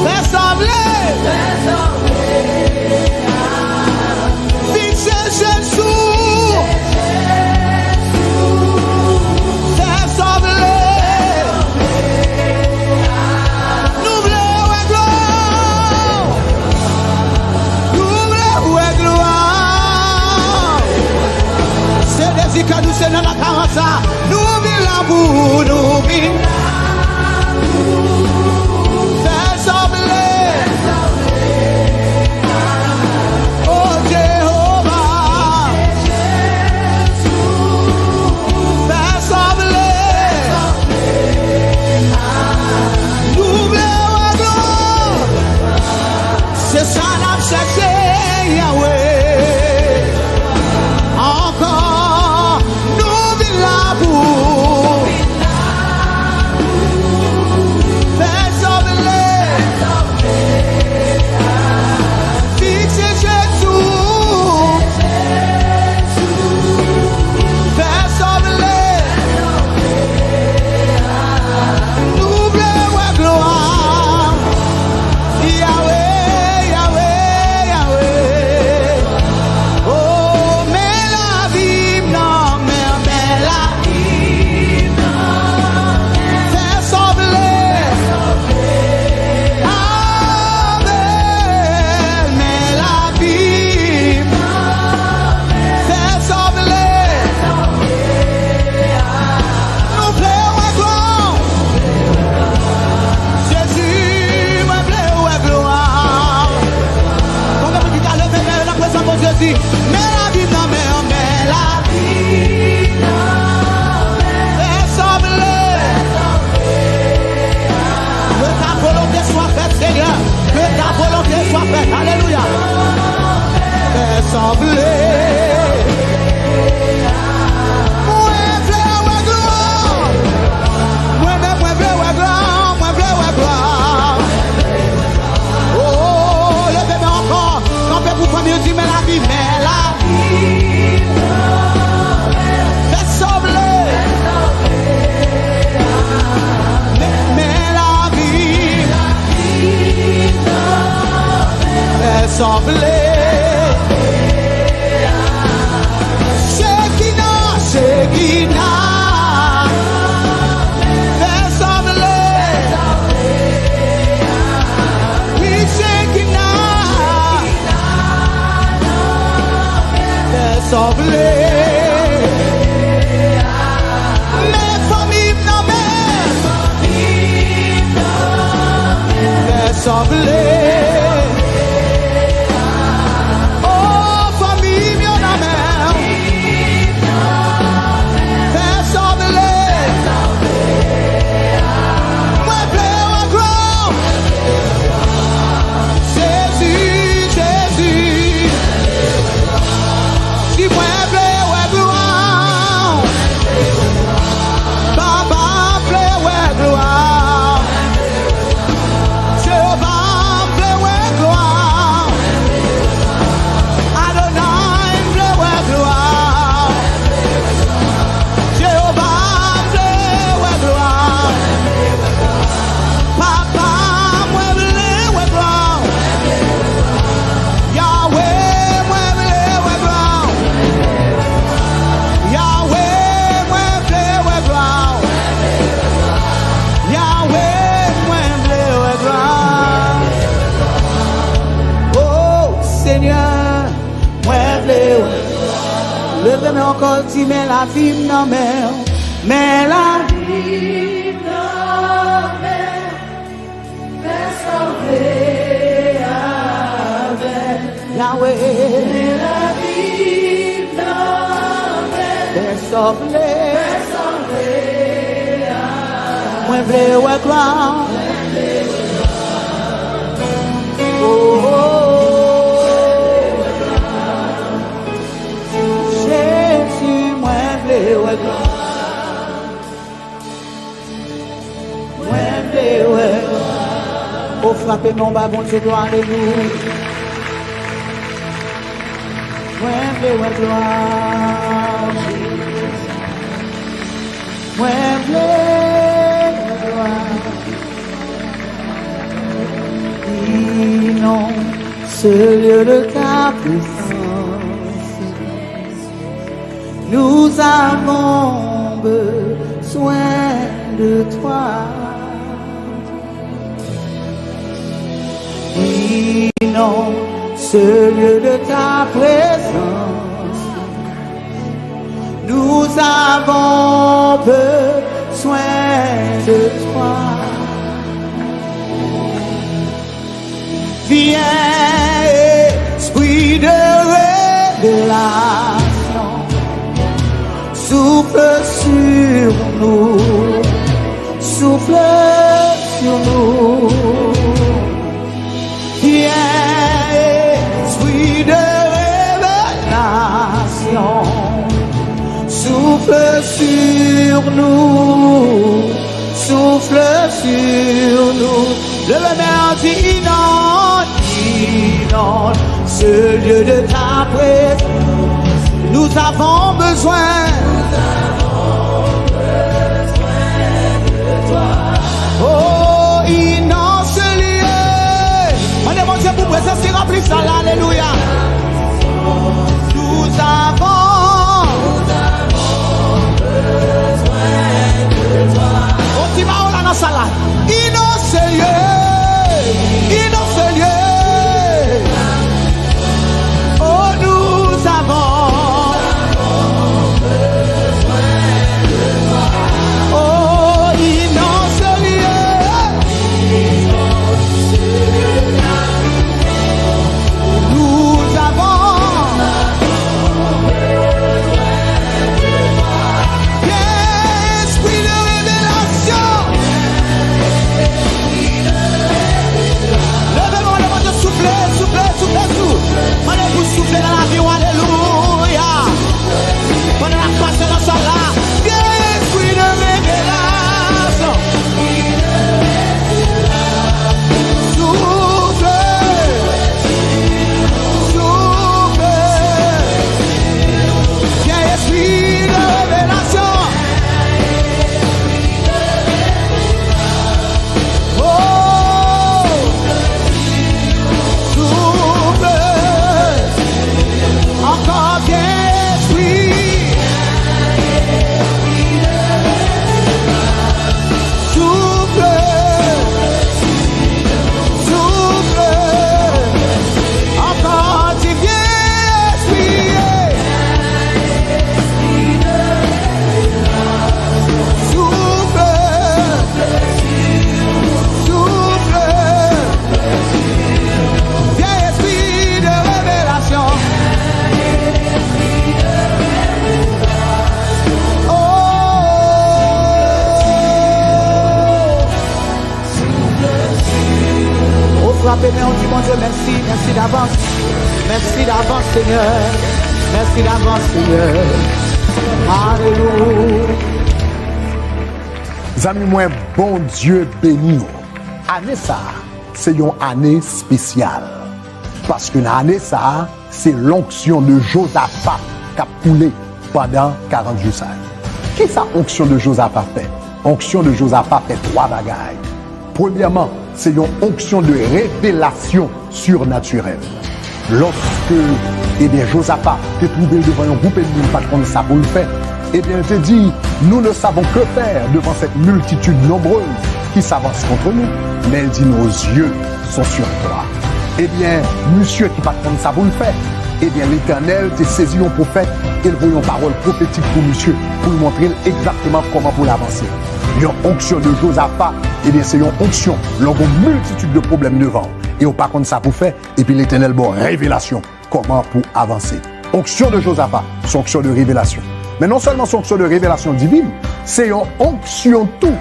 fè sa w vle. Fikse je sou ou. Fè sa w vle. Nou vle wè glwa. Nou vle wè glwa. Se dezi kè nou, se nan lakarans sa. Nou vin la pou, nou vin la pou fè sa w vle. O Jewova, fè sa w vle. Nou vle wè glwa. Se sa n ap chèche, Yawe. Ankò, nou vin la pou fè sa w vle. Fikse je sou ou. Fè sa w vle. Nou vle wè glwa. Yawe, Yawe, Yawe. O, men lavi m nan men w, men lavi m nan men w. Fè sa w vle. Amen. Men lavi m. Fè sa w vle. Nou vle wè glwa w. Jezi, mwen vle wè glwa w. Konbyen moun ki ka leve men yo nan prezans Bondye, di, men lavi m nan men w, men lavi m nan men w. Fè sa w vle. Ke ta volonte swa fèt, Senyè. Ke ta volonte swa fèt. Alelouya. Fè sa w vle. Mwen vle wè glwa w. Mwen menm, mwen vle wè glwa w. Mwen vle wè glwa w. O, leve men ankò. Kanpe pou fanmi w, di, men lavi, men lavi. Fè sa w vle. Men, men lavi. Fè sa w vle. Chekina, Chekina. Fè sa w vle. Wi, Chekina. Fè sa w vle. Men fanmi m nan men. Fè sa w vle. O, fanmi m yo nan men w. Fè sa w vle. Mwen vle wè glwa w. Jezi, Jezi. Di, mwen vle wè glwa w. Papa, m vle wè glwa w. Jewova, Senyè, mwen vle wè glwa. Leve men ankò, di, men lavi m nan men w. Men lavi m nan men w. Fè sa w vle avè m. Yahweh. Men lavi m nan men w. Fè sa w vle. Fè sa w vle avè m. Mwen vle wè glwa. Oh, oh, oh. Jezi, mwen vle wè glwa. Mwen vle wè glwa. O, frape men w ba Bondye glwa, alelouya. Mwen vle wè glwa. Mwen vle wè glwa. Inonde ce lieu de ta présence. Nous avons besoin de toi. Inonde ce lieu de ta présence. Nous avons besoin de toi. Viens, Esprit de révélation, souffle sur nous, souffle sur nous. Viens, Esprit de révélation, souffle sur nous, souffle sur nous. Leve men an, di, inonde, inonde ce lieu de ta présence. Nous avons besoin. Oh, inonde ce lieu. Mande Bondye pou prezans li ranpli sal la. Alelouya. Nous avons. On ti ba w la nan sal la. Inonde ce lieu. Inonde ce lieu. Oh, nous avons. Oh, inonde ce lieu. Nous avons. Viens, Esprit de révélation. Leve men w, leve men w, soufle, soufle, soufle, soufle. Mande pou soufle nan lavi w, alelouya. Pandan n ap pase nan sal la, Espri de revelasyon. Soufle, soufle. Vyen, Espri de revelasyon. Oh! Soufle. Ankò, Vyen Espri. Soufle. Soufle. Ankò, di, Vyen Espri. Soufle. Soufle. Vyen Espri de revelasyon. Oh. Oh, frape men w, di Bondye mèsi, mèsi davans. Mèsi davans, Senyè. Mèsi davans, Senyè. Alelouya. Zanmi mwen, Bondye beni w. Ane sa a, se yon ane espesyal. Paske nan ane sa a, se lonksyon de Jozafa k ap koule pandan karant jou sa yo. Kisa onksyon de Jozafa fè? Onksyon de Jozafa fè twa bagay. Premyèman, se yon onksyon de revelasyon sirnatirèl. Lòske, ebyen, Jozafa te twouve l devan yon gwoup ènmi, li pa t konnen sa pou l fè, ebyen, li te di, Nous ne savons que faire devant cette multitude nombreuse qui s'avance contre nous. Mais il dit, Nos yeux sont sur toi. Ebyen, misye ki pa t konn sa pou l fè, ebyen, Letènèl te sezi yon pwofèt e l voye yon pawòl pwofetik pou misye, pou l montre l egzakteman kòman pou l avanse. Yon onksyon de Jozafa, ebyen, se yon onksyon lè w gen yon miltitid de pwoblèm devan w e w pa konn sa pou fè, epi Letènèl ba w revelasyon kòman pou avanse. Onksyon de Jozafa, se onksyon de revelasyon. Men non sèlman se onksyon de revelasyon divin, se yon onksyon tou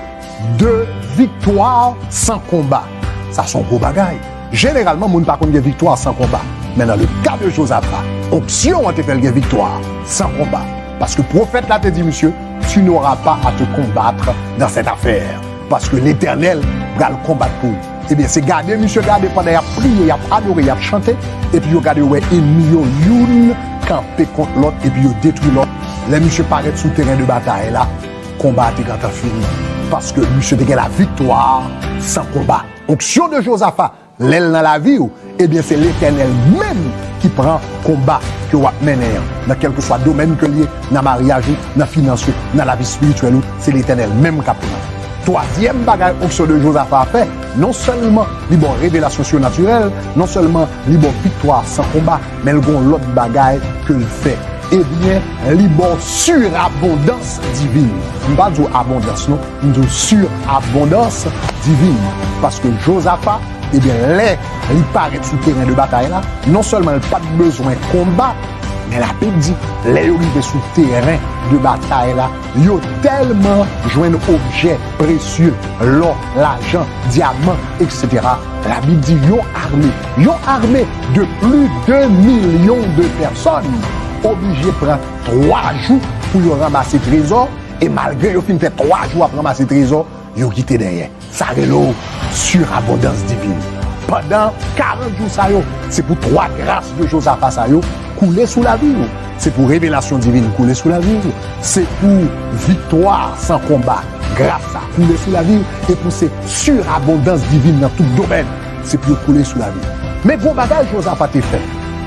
de viktwa san konba. Sa se yon gwo bagay. Jeneralman, moun pa konn gen viktwa san konba. Men nan le ka de Jozafa, onksyon an te fè l gen viktwa san konba. Paske pwofèt la te di misye, tu n'auras pas à te combattre dans cette affaire. Paske Letènèl pral konbat pou ou. Ebyen, se gade misye gade pandan y ap priye, y ap adore, y ap chante, epi yo gade yo wè ènmi yo youn kanpe kont lòt, epi yo detwi lòt. Lè misye parèt sou teren de batay la, konba a te gentan fini. Paske misye te gen laviktwa san konba. Onksyon de Jozafa, lè l nan lavi w, ebyen, se Letènèl menm ki pran konba ke w ap mennen an. Nan kèlkeswa domèn ke l ye, nan maryaj ou, nan finans ou, nan lavi espirityèl ou, se Letènèl menm k ap pran. Twazyèm bagay onksyon de Jozafa fè, non sèlman li ba w revelasyon sinatirèl, non sèlman li ba w viktwa san konba, men l gen yon lòt bagay ke l fè. Ebyen, li ba w sirabondans divin. M pa di w abondans, non. M di w sirabondans divin. Paske Jozafa, ebyen, lè li parèt sou teren de batay la, non sèlman l pa t bezwen konba, men Labib di, lè yo rive sou teren de batay la, yo tèlman jwenn objè presye, lò, lajan, dyaman, etsetera. Labib di yon ame, yon ame de plis de milyon de pèsòn oblije pran twa jou pou yo ranmase trezò, e malgre yo fin fè twa jou ap ranmase trezò, yo kite dèyè. Sa rele w sirabondans divin. Pandan karant jou sa yo, se pou twa gras de Jozafa sa yo koule sou lavi w. Se pou revelasyon divin koule sou lavi w. Se pou viktwa san konba, gras sa koule sou lavi w. E pou se sirabondans divin nan tout domèn, se pou yo koule sou lavi w. Men gwo bagay Jozafa te fè,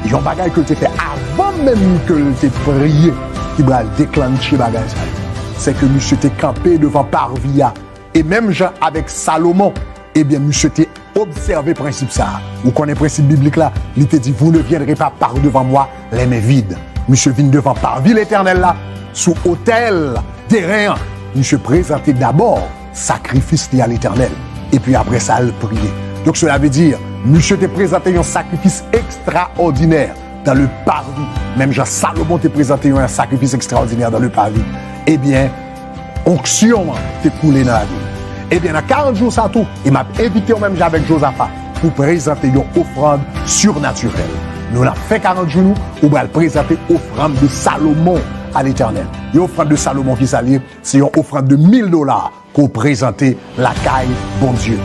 yon bagay ke l te fè avan menm ke l te priye, ki pral deklannche bagay sa yo. Se ke misye te kanpe devan parvi a. E menm jan avèk Salomon, ebyen, misye te obsève prensip sa a. Ou konnen prensip biblik la, li te di, vous ne viendrez pas par devant moi les mains vides. Misye vin devan parvi Letènèl la, sou otèl teren an. Misye prezante dabò sakrifis li a Letènèl. Epi apre sa, l priye. Donk, sela vle di, misye te prezante yon sakrifis ekstraòdinè dans le parvis. Menm jan Salomon te prezante yon sakrifis ekstraòdinè dans le parvis. Ebyen, onksyon an te koule nan lavi l. Ebyen, nan karant jou sa tou, e m ap envite w menm jan avèk Jozafa pou prezante yon ofrann sinatirèl. Nou n ap fè karant jou nou, ou pral prezante ofrann de Salomon a Letènèl. Yon ofrann de Salomon ki sa l ye? Se yon ofrann de mil dola ke w prezante lakay Bondye.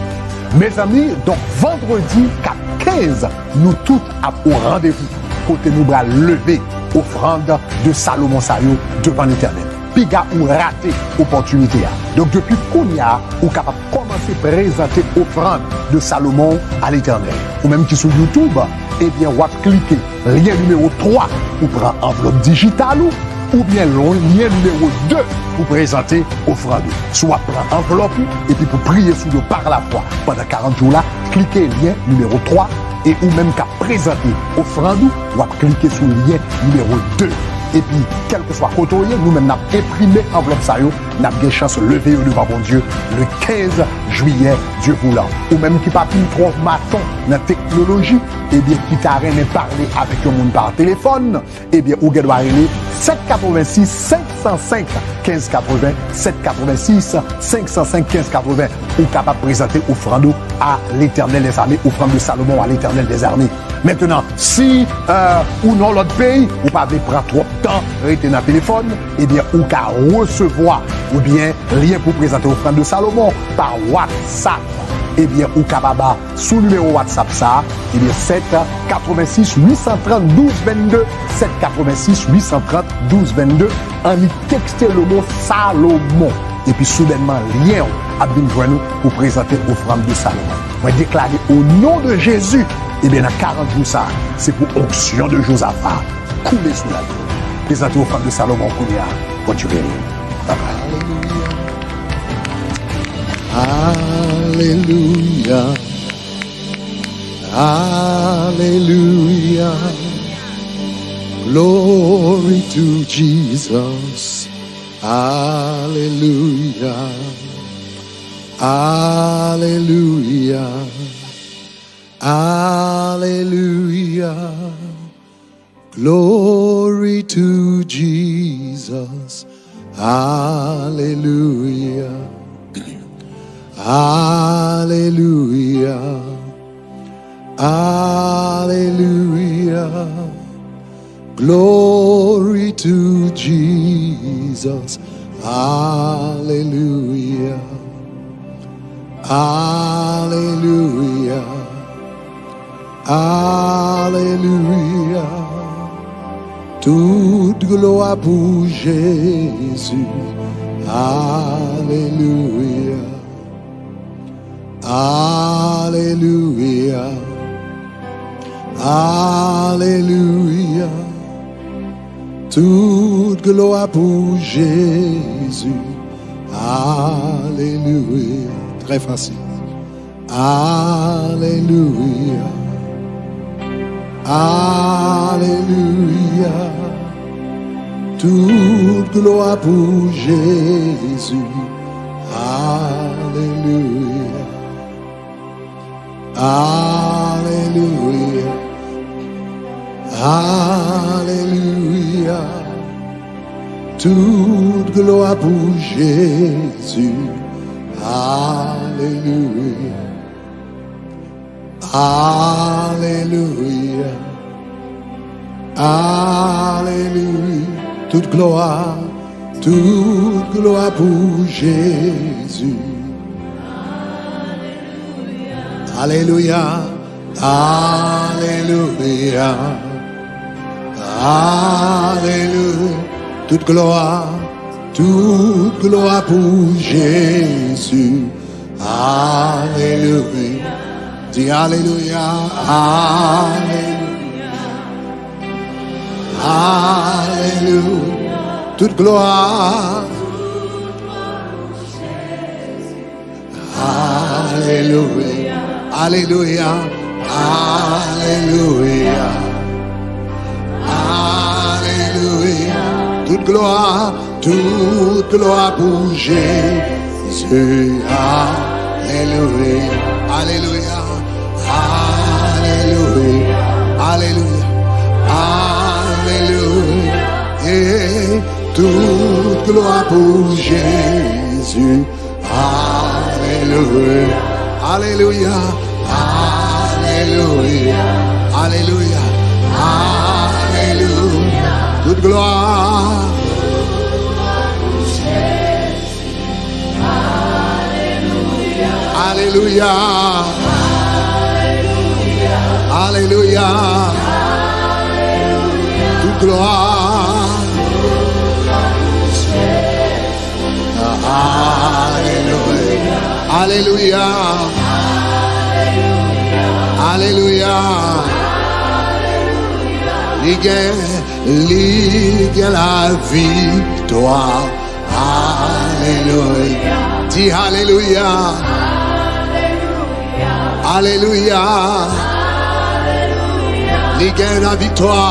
Mezanmi, donk vandredi k ap kenz, nou tout ap o randevou kote nou pral leve ofrann de Salomon sa yo devan Letènèl. Piga ou rate opòtinite a. Donk, depi kounye a, ou kapab kòmanse prezante ofrann de Salomon a Letènèl. Ou menm ki sou YouTube, ebyen, w ap klike lyen nimewo twa pou pran anvlòp dijital ou, oubyen lyen nimewo de pou prezante ofrann ou. Si w ap pran anvlòp ou epi pou priye sou yo pa lafwa pandan karant jou la, klike lyen nimewo twa, e ou menm k ap prezante ofrann ou, w ap klike sou lyen nimewo de. Epi, kèlkeswa kote w ye, nou menm n ap enprime anvlòp sa yo, n ap gen chans leve yo devan Bondye le kenz jiyè, Dye voulan. Ou menm ki pa fin twò maton nan teknoloji, ebyen, ki ta renmen pale avèk yon moun pa telefòn, ebyen, ou gen dwa rele sèt katrevensis, senk san senk, kenz katreven, sèt katrevensis, senk san senk, kenz katreven. Ou kapab prezante ofrann ou a Letènèl dèzame, ofrann de Salomon a Letènèl dèzame. Mentnan, si, euh, ou nan lòt peyi, ou pa vle pran twòp tan rete nan telefòn, ebyen, ou ka resevwa oubyen lyen pou prezante ofrann de Salomon pa WhatsApp. Ebyen, ou kapab sou nimewo WhatsApp sa a, ebyen, sèt katrevensis uit san trant douz vennde, sèt katrevensis uit san trant douz vennde, annik tekste le mo Salomon. Epi soudènman, lyen w ap vin jwenn ou pou prezante ofrann de Salomon. Mwen deklare o non de Jezi, ebyen, nan karant jou sa a, se pou onksyon de Jozafa koule sou lavi w. Prezante ofrann de Salomon kounye a. Bondye beni w. Babay. Alelouya. Hallelujah. Glory to Jesus. Hallelujah. Hallelujah. Hallelujah. Glory to Jesus. Hallelujah. Hallelujah. Hallelujah. Glory to Jesus. Hallelujah. Hallelujah. Hallelujah. Tout glwa pou Jezi. Hallelujah. Hallelujah. Hallelujah. Tout glwa pou Jezi. Hallelujah. Trè fasil. Hallelujah. Hallelujah. Tout glwa pou Jezi. Hallelujah. Hallelujah. Hallelujah. Tout glwa pou Jezi. Hallelujah. Hallelujah. Hallelujah. Tout glwa, tout glwa pou Jezi. Alelouya, alelouya, alelouya. Tout glwa, tout glwa pou Jezi. Alelouya. Di alelouya, alelouya, alelouya. Tout glwa. Alelouya, alelouya, alelouya, alelouya. Tout glwa, tout glwa pou Jezi. Alelouya, alelouya, alelouya, alelouya, alelouya. Eh, tout glwa pou Jezi. Alelouya. Alelouya. Alelouya. Alelouya. Alelouya. Tout glwa. Alelouya. Alelouya. Tout glwa. Alelouya. Alelouya. Alelouya. Li gen, li gen laviktwa. Alelouya. Di alelouya. Alelouya. Li gen laviktwa.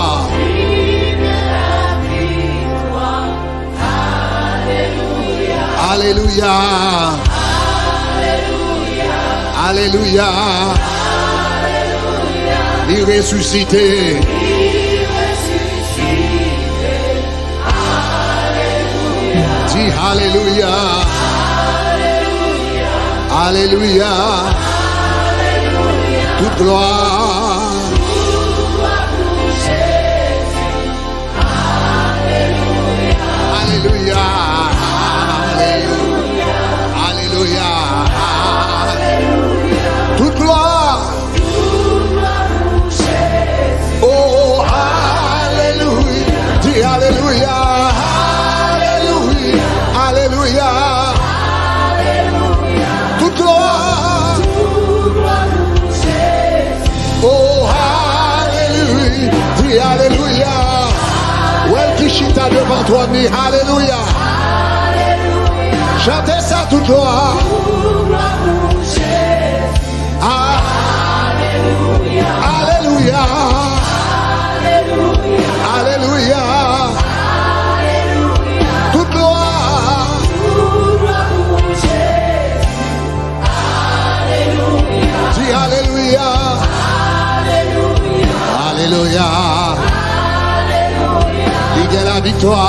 Alelouya. Alelouya. Li resisite. Di alelouya. Alelouya. Tout glwa. Alelouya. Alelouya. Alelouya. Tout glwa. Oh, alelouya. Di alelouya. Alelouya. Alelouya. Tout glwa. Oh, alelouya. Di alelouya. Wè l ki chita devan twòn li. Alelouya. Chante sa tout glwa. Ah. Alelouya. Li gen laviktwa.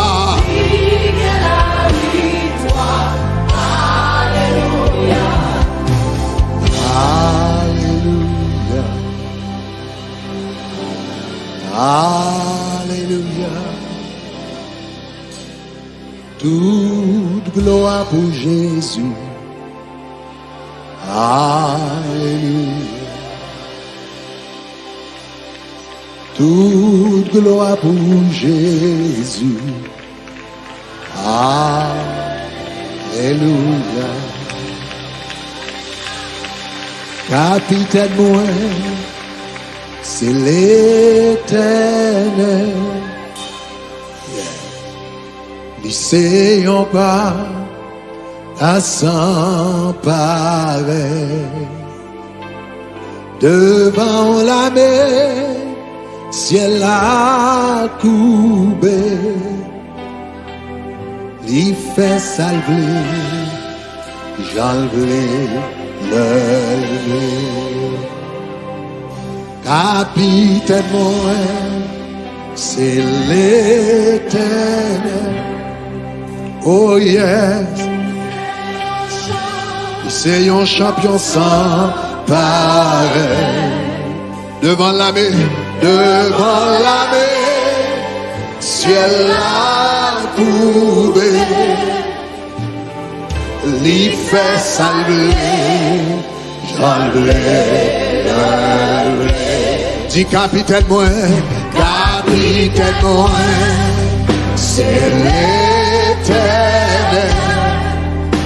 Alelouya. Alelouya. Tout glwa pou Jezi. Alelouya. Tout glwa pou Jezi. Alelouya. Kapitèn mwen, se Letènèl. Yeah. Li se yon pa, pa san parèy. Devan yon lame, syèl la koube. Li fè sa l vle, jan l vle, lè l vle. Kapitèn mwen, se Letènèl. Oh yes. Li se yon chanpyon san parèy. Devan lame, devan lame, syèl la koube. Li fè sa l vle, jan l vle, lè l vle. Di kapitèn mwen, kapitèn mwen, se Letènèl.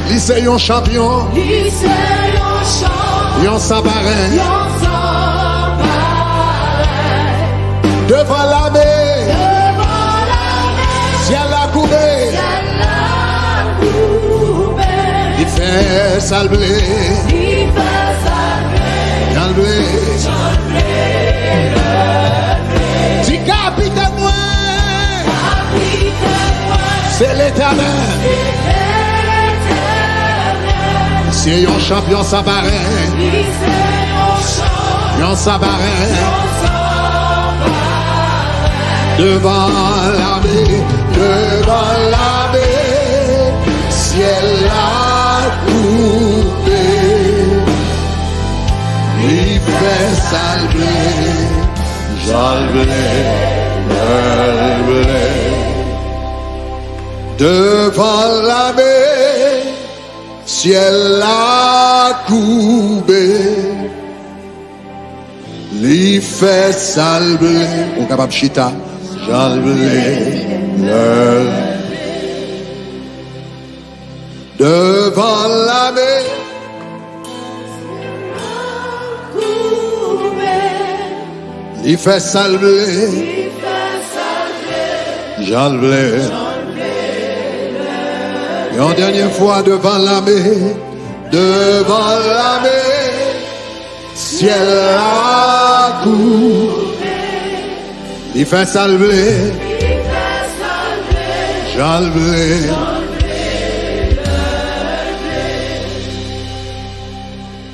Li se yon chanpyon. Li se yon chanpyon. Yon san parèy. Yon san parèy. Devan lame. Devan lame. Syèl la koube. Syèl la koube. Li fè sa l vle. Li fè sa l vle. Jan l vle. Jan l vle, lè l vle. Di kapitèn mwen. Kapitèn mwen. Se Letènèl. Se Letènèl. Se yon chanpyon san parèy. Li se yon chanpyon. Yon san parèy. Yon san parèy. Devan lame, devan lame, syèl la koube. Li fè sa l vle, jan l vle, lè l vle. Devan lame, syèl la koube. Li fè sa l vle. Ou kapab chita. Jan l vle, lè l vle. Devan lame. Li fè sa l vle. Jan l vle. Yon dènye fwa devan lame. Devan lame. Syèl la koube. Li fè sa l vle. Jan l vle.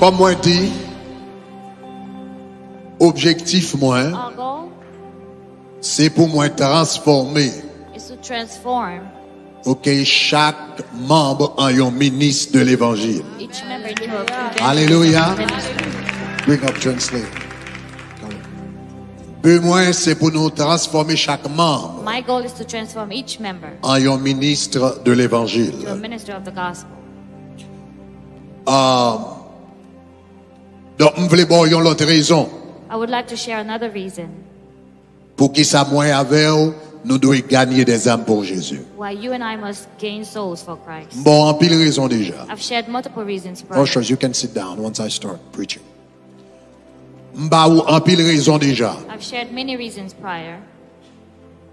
Kòm mwen di, objektif mwen, Our goal se pou mwen transfòme, is to transform, ok, chak manm an yon minis de levanjil. Each member into a evangelist. Alelouya. Ministry. Bring up translate. Bi mwen se pou nou transfòme chak manm, my goal is to transform each member, an yon minis de levanjil. To a minister of the gospel. Um, donk, m vle ba w yon lòt rezon. I would like to share another reason. Poukisa mwen avè w, nou dwe ganye dèzam pou Jezi. Why you and I must gain souls for Christ. M ba w anpil rezon deja. I've shared multiple reasons prior. Ushers, you can sit down once I start preaching. M ba ou anpil rezon deja. I've shared many reasons prior.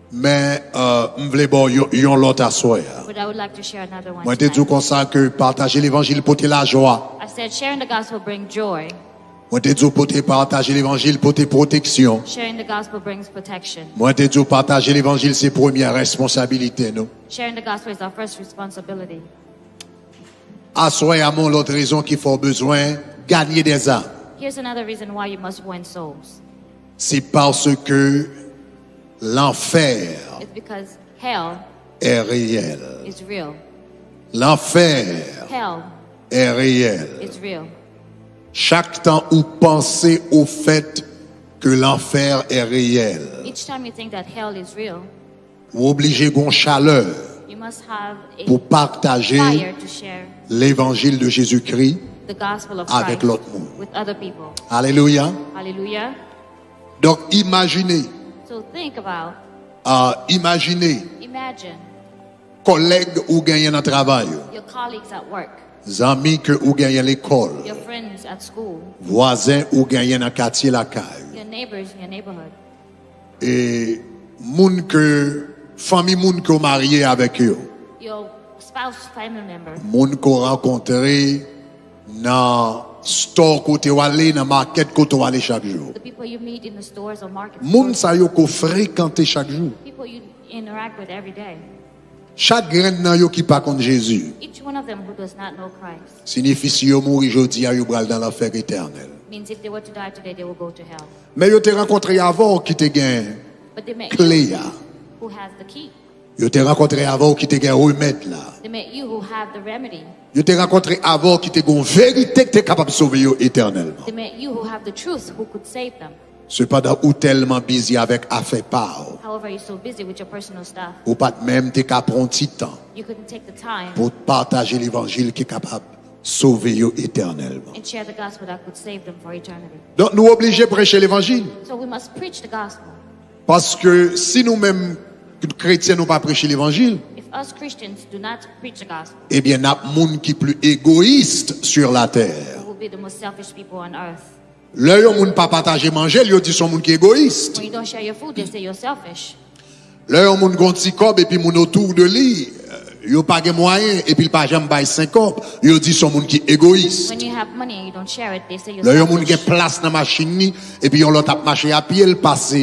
Men, euh, m vle ba w yo-, yon lòt aswè a. But I would like to share another one tonight. Mwen te di w konsa ke pataje levanjil pote lajwa. I said sharing the gospel bring joy. Mwen te di w pote, pataje levanjil pote pwoteksyon. Sharing the gospel brings protection. Mwen te di w pataje levanjil se premyè responsabilite nou. Sharing the gospel is our first responsibility. Aswè a, m yon lòt rezon ki fè w bezwen ganye dèzam. Here's another reason why you must win souls. C'est parce que l'enfer It's because hell est réel. Is real. L'enfer Hell est réel. Is real. Chaque temps ou pensez au fait que l'enfer est réel, Each time you think that hell is real, ou oblije gon chalè you must have a pou pataje fire to share l'évangile de Jésus-Christ the gospel of avec Christ l'autre monde. With other people. Alléluia. Hallelujah. Donc imaginez, So think about, euh, imaginez imagine kòlèg ou genyen nan travay ou, your colleagues at work, zanmi ke ou genyen lekòl, your friends at school, vwazen ou genyen nan katye lakay ou, your neighbors in your neighborhood, e moun ke, fanmi moun ke w marye avèk yo, your spouse, family member, moun ke w rankontre nan store kote w ale, nan market kote w ale chak jou. The people you meet in the stores or market, Moun sa yo ke w frekante chak jou. People you interact with every day. Chak grenn nan yo ki pa konn Jezi, Each one of them who does not know Christ siyifi si yo mouri jodi a, yo pral nan lanfè etènèl. Means if they were to die today, they will go to hell. Men yo te rankontre avè w ki te gen But they met kle you a. Who has the key. Yo te rankontre avè w ki te gen remèd la. They met you who have the remedy. Yo te rankontre avè w ki te gen yon verite ki te kapab sove yo etènèlman. They met you who have the truth who could save them. Sepandan, ou tèlman bizi avèk afè pa w, However, you're so busy with your personal stuff, ou pa t menm te ka pran yon ti tan you couldn't take the time pou w pataje levanjil ki kapab sove yo etènèlman. And share the gospel that could save them for eternity. Donk, nou oblije preche levanjil. So we must preach the gospel. Paske si nou menm, kretyen, nou pa preche levanjil, If us Christians do not preach the gospel, ebyen, n ap moun ki pli egoyis sur la terre. we will be the most selfish people on earth. Lè yon moun pa pataje manje l, yo di se yon moun ki egoyis. When you don't share your food, they say you're selfish. Lè yon moun gen yon ti kòb epi moun otou de li, yo pa gen mwayen epi l pa janm bay senk kòb, yo di se yon moun ki egoyis. When you have money and you don't share it, they say you're Lè yon moun gen selfish. Plas nan machin li, epi yon lòt ap mache apye, l pase,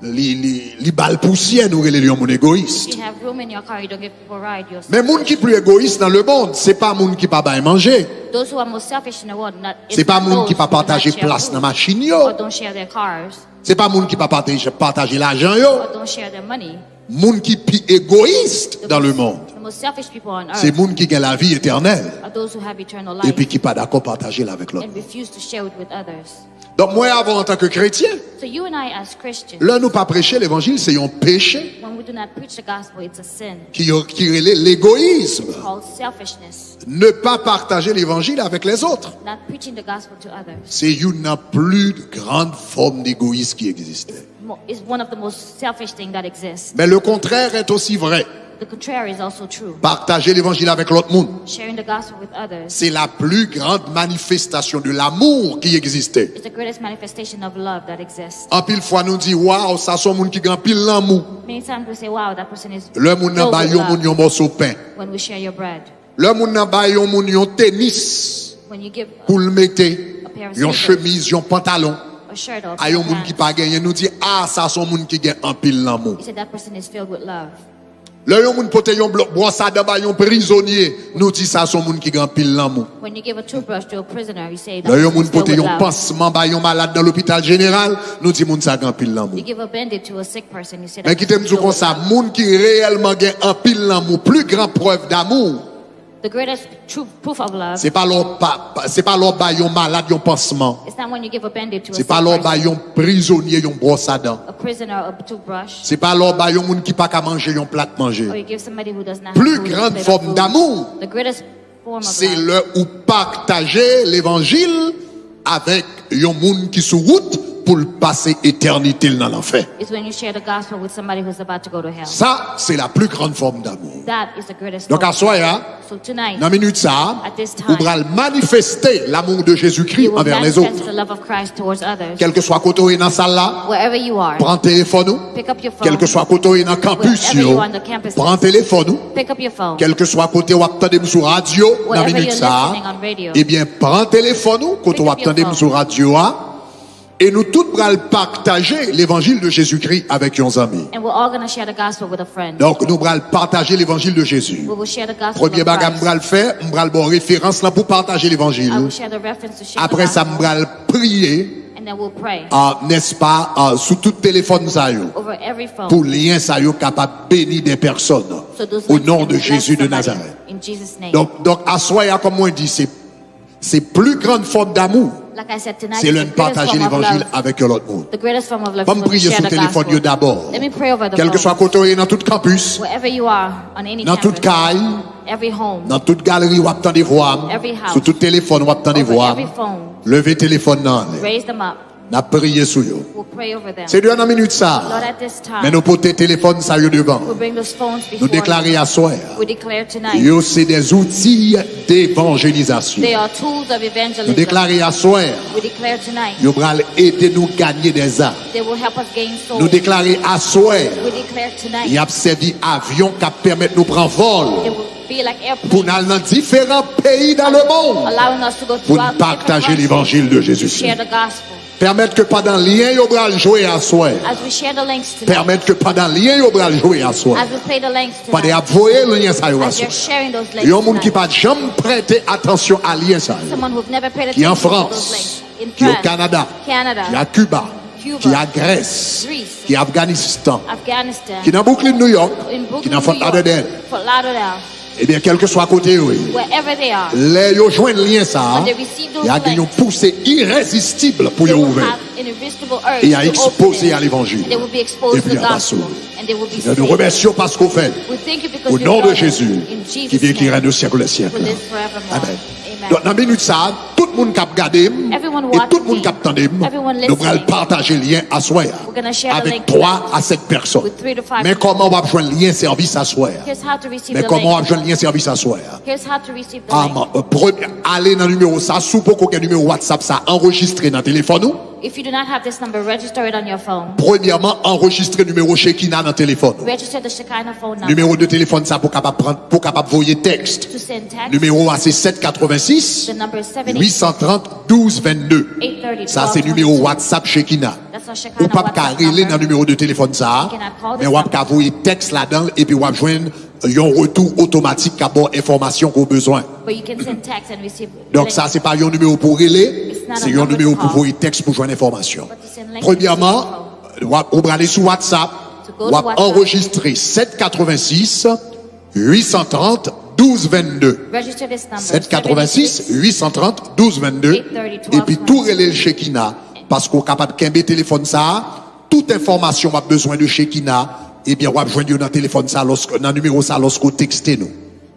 li, li, li ba l pousyè, nou rele l yon moun egoyis. If you have room in your car, you don't give people a ride, you're Men moun ki selfish. Pli egoyis nan lemonn, se pa moun ki pa bay manje. Those who are most selfish in the world, not, Se pa moun ki pa pataje plas nan machin yo. Or don't share their cars, Se pa moun ki pa pataje, pataje lajan yo. Or don't share their money. Moun ki pi egoyis The dans le most- monde, The most selfish people on se earth moun ki gen lavi etènèl are those who have eternal epi life ki pa dakò pataje l avèk lòt and moun. Refuse to share it with others. Donk, mwen avè w antanke kretyen, So you and I as Christians, lè nou pa preche levanjil, se yon peche When we do not preach the gospel, it's a sin. Ki, ki rele legoyis. Called selfishness. Ne pas partager l'évangile avec les autres. Not preaching the gospel to others. Se youn nan pli grann fòm degoyis ki egziste. Mo- It's one of the most selfish things that exists. Men le contraire est aussi vrai. The contrary is also true. Pataje levanjil avèk lòt moun. Sharing the gospel with others Se la plus grande manifestation de l'amour qui existe. is the greatest manifestation of love that exists. Anpil fwa nou di, "Waw, sa se yon moun ki gen anpil lanmou." Many times we say, "Wow, that person is Lè moun nan filled bay with yon moun love." Yon mòso pen, When we share your bread, lè moun nan bay yon moun yon tenis when you give pou l mete, a pair of yon sneakers, chemiz, yon pantalon, a shirt or a yon moun ki pants, pa genyen, nou di, "A, sa se yon moun ki gen anpil lanmou." You say that person is filled with love. Lè yon moun pote yon blo- bwòs a dan bay yon prizonye, nou di, "Sa se yon moun ki gen anpil lanmou." When you give a toothbrush to a prisoner, you say that Lè yon person moun is filled pote with yon love. Pansman bay yon malad nan lopital jeneral, nou di moun sa gen anpil lanmou. You give a bandage to a sick person, you say Men that kite m person is di w filled with konsa, love. Moun ki reyèlman gen anpil lanmou, pli gran prèv damou, The greatest true proof of love se pa lè w pa, pa- se pa lè w bay yon malad yon pansman. It's not when you give a bandage to a Se sick pa lè w bay person, yon prizonye yon bwòs a dan. A prisoner a toothbrush, Se pa lè w bay yon moun ki pa ka manje yon plat manje. Or you give somebody who does not Pli have food a grann plate of fòm food. Damou, The greatest form of se love lè ou pataje levanjil avèk yon moun ki sou wout pou l pase etènite l nan lanfè. Is when you share the gospel with somebody who's about to go to hell. Sa, se la pli grann fòm damou. That is the greatest Donk, form. Aswè a, So tonight, nan minit sa a, at this ou time, pral manifeste l'amour de Jésus-Christ you will envers les autres. Manifest the love of Christ towards others. Kèlkeswa kote w ye nan sal la, Wherever you are, pran telefòn ou. Pick up your phone. Kèlkeswa kote w ye nan kanpis Wherever yo, you are on the campuses, pran telefòn ou. Pick up your phone. Kèlkeswa kote w ap tande m sou radyo nan Wherever minit you're sa a, listening on radio, ebyen, pran telefòn ou kote w ap Pick up your tande m phone. Sou radyo a. E nou tout pral pataje levanjil de Jezikri avèk yon zanmi. And we're all going to share the gospel with a friend. Donk, nou pral pataje levanjil de Jezi. We will share the gospel Premye of bagay m Christ. Pral fè, m pral ba w referans lan pou pataje levanjil. I will share the reference to share the Apre sa, m gospel. Pral priye And then we'll pray. Ah, n'est-ce pas, ah, sou tout telefòn sa yo, over every phone, pou lyen sa yo kapab beni de pèsòn, so those links can bless somebody, au nom de Jésus de Nazareth. In Jesus' name. Donk, donk, aswè a, kòm mwen di, se, se pli grann fòm damou, like I said tonight, se lè n pataje levanjil avèk yon lòt moun. The greatest form of love is when we share the gospel. Ban m priye sou telefòn yo dabò. Let me pray over the phones. Kèlkeswa kote w ye, nan tout kanpis, wherever you are, on any campus, nan tout kay, every home, nan tout galri, w ap tande vwa m. Every house, sou tout telefòn, w ap tande vwa m. Over every phone. Leve telefòn nan anlè. Raise them up. N ap priye sou yo. We'll pray over them. Senyè, nan minit sa a, Lord, at this time, men nou pote telefòn sa yo devan w. We bring those phones before you. Nou deklare aswè a, we declare tonight, yo se des outils d'évangélisation. They are tools of evangelism. Nou deklare aswè a, we declare tonight, yo pral ede nou ganye dè zam. They will help us gain souls. Nou deklare aswè a, we declare tonight, y ap sèvi avyon k ap pèmèt nou pran vòl, they will be like airplanes, pou n al nan diferan peyi dans le monde, allowing us to go throughout different countries, pou n pataje levanjil de Jezi. Share the gospel. Pèmèt ke pandan lyen yo pral jwe aswè a, as we share the links tonight, pèmèt ke pandan lyen yo pral jwe aswè a, as we play the links tonight, pandan y ap voye lyen sa yo aswè a, as you're sharing those links tonight, yon moun ki pa t janm prete atansyon a lyen sa yo, someone who've never paid attention to those links, ki an Frans, in France, ki o Kanada, Canada, ki a Kiba, Cuba, ki a Grès, Greece, ki Afganistan, Afghanistan, ki nan Brooklyn, New York, in Brooklyn, ki nan Fort Lauderdale, New York, Fort Lauderdale. Ebyen, kèlkeswa kote yo ye, wherever they are, lè yo jwenn lyen sa a, when they receive those links, y a gen yon pouse irezistib pou yo ouvè. They will have an irresistible urge to open it, and they will be exposed to the gospel, and they will be saved. E y a ekspoze a levanjil. Epi y a pa sove. Senyè, nou remèsye w paske w fè l. We thank you because you've done it. Au nom de Jésus, in Jesus' name, qui vit et qui règne au siècle des siècles. Who lives forevermore. Amen. Amen. Donk, nan minit sa a, tout moun k ap gade m, everyone watching me, e tout moun k ap tande m, everyone listening, nou pral pataje lyen aswè a, we're gonna share the link tonight, avèk twa a sèt pèsòn. With three to five people. Men kòman w ap jwenn lyen sèvis aswè a? Here's how to receive the link. Men kòman w ap jwenn lyen sèvis aswè a? Here's how to receive the link. Am, euh, premye, ale nan nimewo sa. Si w poko gen nimewo WhatsApp sa, anrejistre nan telefòn ou. If you do not have this number, register it on your phone. Premyèman, anrejistre nimewo Shekinah nan telefòn ou. Register the Shekinah phone number. Nimewo de telefòn sa pou kapab pran, pou kapab voye tèks. To send text. Nimewo a se sèt katrevensis, the number is seven eight six, uit san trant, douz vennde. Eight thirty, twelve twenty-two. Sa se nimewo WhatsApp Shekinah. That's our Shekinah WhatsApp number. Ou p ap ka rele nan nimewo de telefòn sa a, you cannot call this number, men w ap ka voye tèks ladan l epi w ap jwenn yon retou otomatik k ap ba w enfòmasyon ke w bezwen. But you can send text and receive links. Donk, sa se pa yon nimewo pou w rele, it's not a number to call, se yon nimewo pou voye tèks pou jwenn enfòmasyon. But to send links and receive call. Premyèman, w ap, ou prale sou WhatsApp, to go to WhatsApp, w ap anrejistre sèt katrevensis, uit san trant, douz vennde. Register this number, sèt katrevensis, uit san trant, douz vennde, seven eight six, eight thirty, twelve twenty-two. Epi tou rele l Shekinah, paske w kapab kenbe telefòn sa a, tout enfòmasyon w ap bezwen de Shekinah, ebyen, w ap jwenn yo nan telefòn sa, lòske, nan nimewo sa, lòske w tekste nou.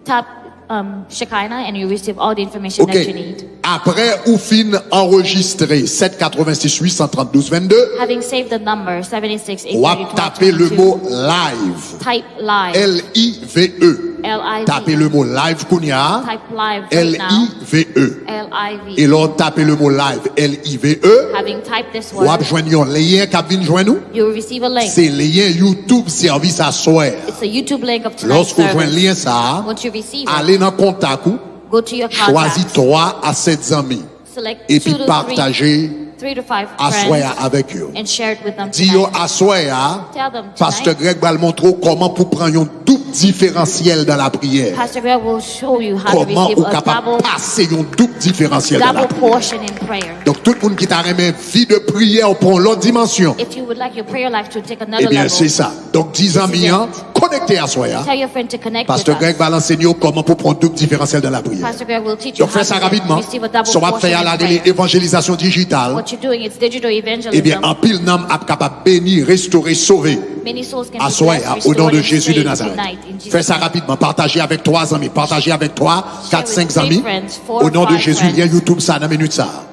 Tap, um, Shekinah and you receive all the information that you need. Ok. Apre ou fin anrejistre sèt katrevensis uit san trant douz vennde, having saved the number seven eight six eight thirty twelve twenty-two, w ap tape le mo live. Type live. L I V E. L I V E. Tape le mo live kounye a. Type live right now. L I V E. L I V E. E lè w tape le mo live, L I V E, having typed this word, w ap jwenn yon lyen k ap vin jwenn ou. You will receive a link. Se lyen YouTube sèvis aswè a. It's a YouTube link of tonight's service. Lòske w jwenn lyen sa a, once you receive it, ale nan kontak ou, go to your contacts, chwazi twa a sèt zanmi, select two to three, epi pataje three to five friends, aswè a avèk yo. And share it with them tonight. Di yo aswè a, tell them tonight, Pastè Greg pral montre w kòman pou pran yon doub diferansyèl dan lapriyè. Pastor Greg will show you how to receive a double, double portion in prayer. Kòman ou kapab pase yon doub diferansyèl dan lapriyè. Donk, tout moun ki ta renmen vi de priyè w pran yon lòt dimansyon, if you would like your prayer life to take another level, ebyen, se sa. Donk, di zanmi an, konekte aswè a. Tell your friend to connect with us. Pastè Greg va ansenye w kòman pou pran doub diferansyèl dan lapriyè. Pastor Greg will teach you how to receive a double portion in prayer. Donk, fè sa rapidman. Sa w ap fè a la, rele evanjelizasyon dijital. What you're doing is digital evangelism. Ebyen, anpil nanm ap kapab beni, restore, sove. Many souls can be blessed, restored, and saved tonight in Jesus' name. Aswè a, o non de Jezi de Nazarèt. Fè sa rapidman. Pataje avèk twa zanmi. Pataje avèk twa, kat, senk zanmi. Share with three friends, four, five friends. O non de Jezi, lyen YouTube sa nan minit sa a.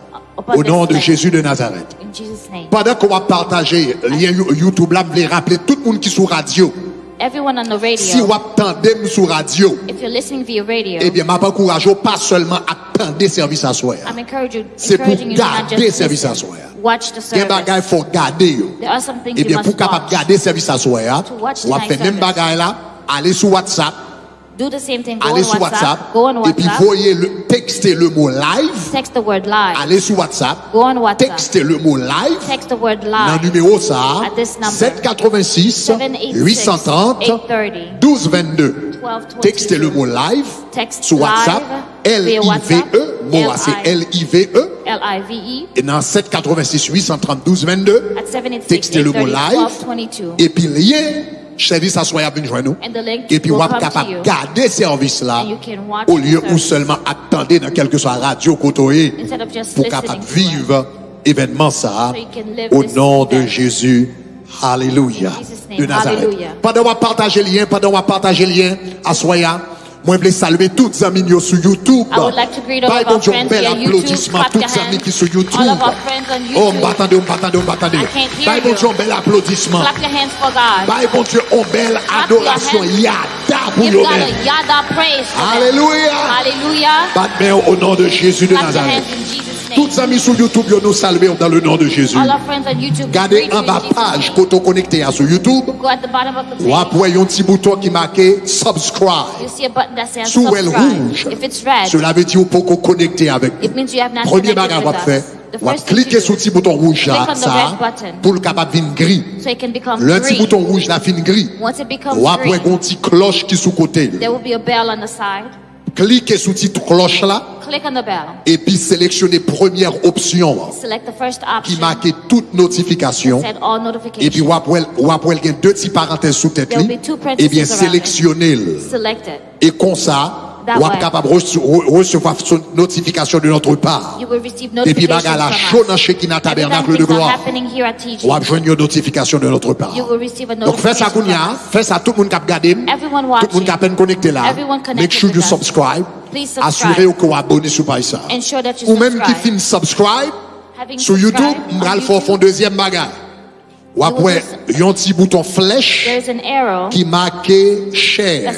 O non de Jezi de Nazarèt. In Jesus' name. Pandan ke w ap pataje lyen You-, YouTube la, m vle raple tout moun ki sou radyo. Everyone on the radio. Si w ap tande m sou radyo, if you're listening via radio, ebyen, m ap ankouraje w pa sèlman ap tande sèvis aswè a. I'm encourage you, encouraging you to not just listen. Se pou w gade sèvis aswè a. Watch the service. Gen bagay fò w gade yo. There are some things you must watch. Ebyen, pou w kapab gade sèvis aswè a, to watch tonight's service, w ap fè menm bagay la, ale sou WhatsApp. Do the same thing. Go on WhatsApp. Ale sou WhatsApp, go on WhatsApp, epi voye le, tekste le mo live. Text the word live. Ale sou WhatsApp. Go on WhatsApp. Tekste le mo live. Text the word live. Nan nimewo sa a, at this number, sèt katrevensis, uit san trant, douz vennde. Seven eight six, eight thirty, twelve twenty-two. Tekste le mo live sou WhatsApp. Text live. L I V E, mo a se L I V E, L I V E, e nan sèt katrevensis uit san tranndouz vennde, at seven eight six, tekste le mo eight thirty, live, twelve twenty-two. Epi lyen sèvis aswè a ap vin jwenn ou. And the link epi w will ap come to kapab you. Gade sèvis la, and you can watch olye the ou service. Sèlman ap tande nan kèlkeswa radyo kote w ye, instead of just pou listening kapab to viv it. Evènman sa a, so you can live o non de Jezi. Alelouya. In Jesus' name. De Nazareth. Alelouya. Pandan w ap pataje lyen, pandan w ap pataje lyen, aswè a, mwen vle salye tout zanmi m yo sou YouTube. I would like to greet all of our friends via YouTube. Bay Bondye yon bèl aplodisman, tout zanmi ki sou YouTube. Clap your hands. All of our friends on YouTube. Oh, m pa tande, m pa tande, m pa tande. I can't hear you. Bay Bondye yon bèl aplodisman. Clap your hands for God. Bay Bondye yon bèl adorasyon, yada pou yo menm. Clap your hands. Give God a yada praise for them. Alelouya. Alelouya. Bat men w o non de Jezi de Nazareth. Clap your hands in Jesus' name. Tout zanmi sou YouTube yo, nou salye w dans le nom de Jésus. All our friends on YouTube, we greet you in Jesus' name. Gade anba paj kote w konekte a sou YouTube. Go at the bottom of the page. W ap wè yon ti bouton ki make subscribe. You see a button that says subscribe. Si w wè l wouj, if it's red, cela veut dire ou poko konekte avèk nou. It means you have not connected with us. Premye bagay w ap fè, w ap klike sou ti bouton wouj la, sa, pou l kapab vin gri. The first thing you do, click on the red button so it can become green. Lè ti bouton wouj la fin gri, w ap wè gon ti klòch ki sou kote l. Once it becomes green, there will be a bell on the side. Klike sou ti klòch la, click on the bell. Epi seleksyone premyè opsyon an, select the first option. Ki make tout notifikasyon. It said all notifications. Epi w ap wè l, w ap wè l gen de ti parantèz sou tèt li. There will be two parentheses around it. Ebyen, seleksyone l. Select it. E konsa, that way, w ap kapab rese-, re-, resevwa sou notifikasyon de notre part. You will receive notifications from us. Depi bagay la cho nan Shekinah Tabernacle de Gloire, every time things are happening here at T G, w ap jwenn yon notifikasyon de notre part. You will receive a notification from us. Donk, fè sa kounye a, fè sa tout moun k ap gade m, everyone watching, tout moun k apèn konekte la, everyone connected with us, make sure you subscribe. Please subscribe. Asire w ke w abone sou paj sa. Ensure that you subscribe. Ou menm ki fin subscribe, having subscribed on YouTube, sou YouTube, m pral fè w fè yon dezyèm bagay. W ap wè yon ti bouton flèch ki make share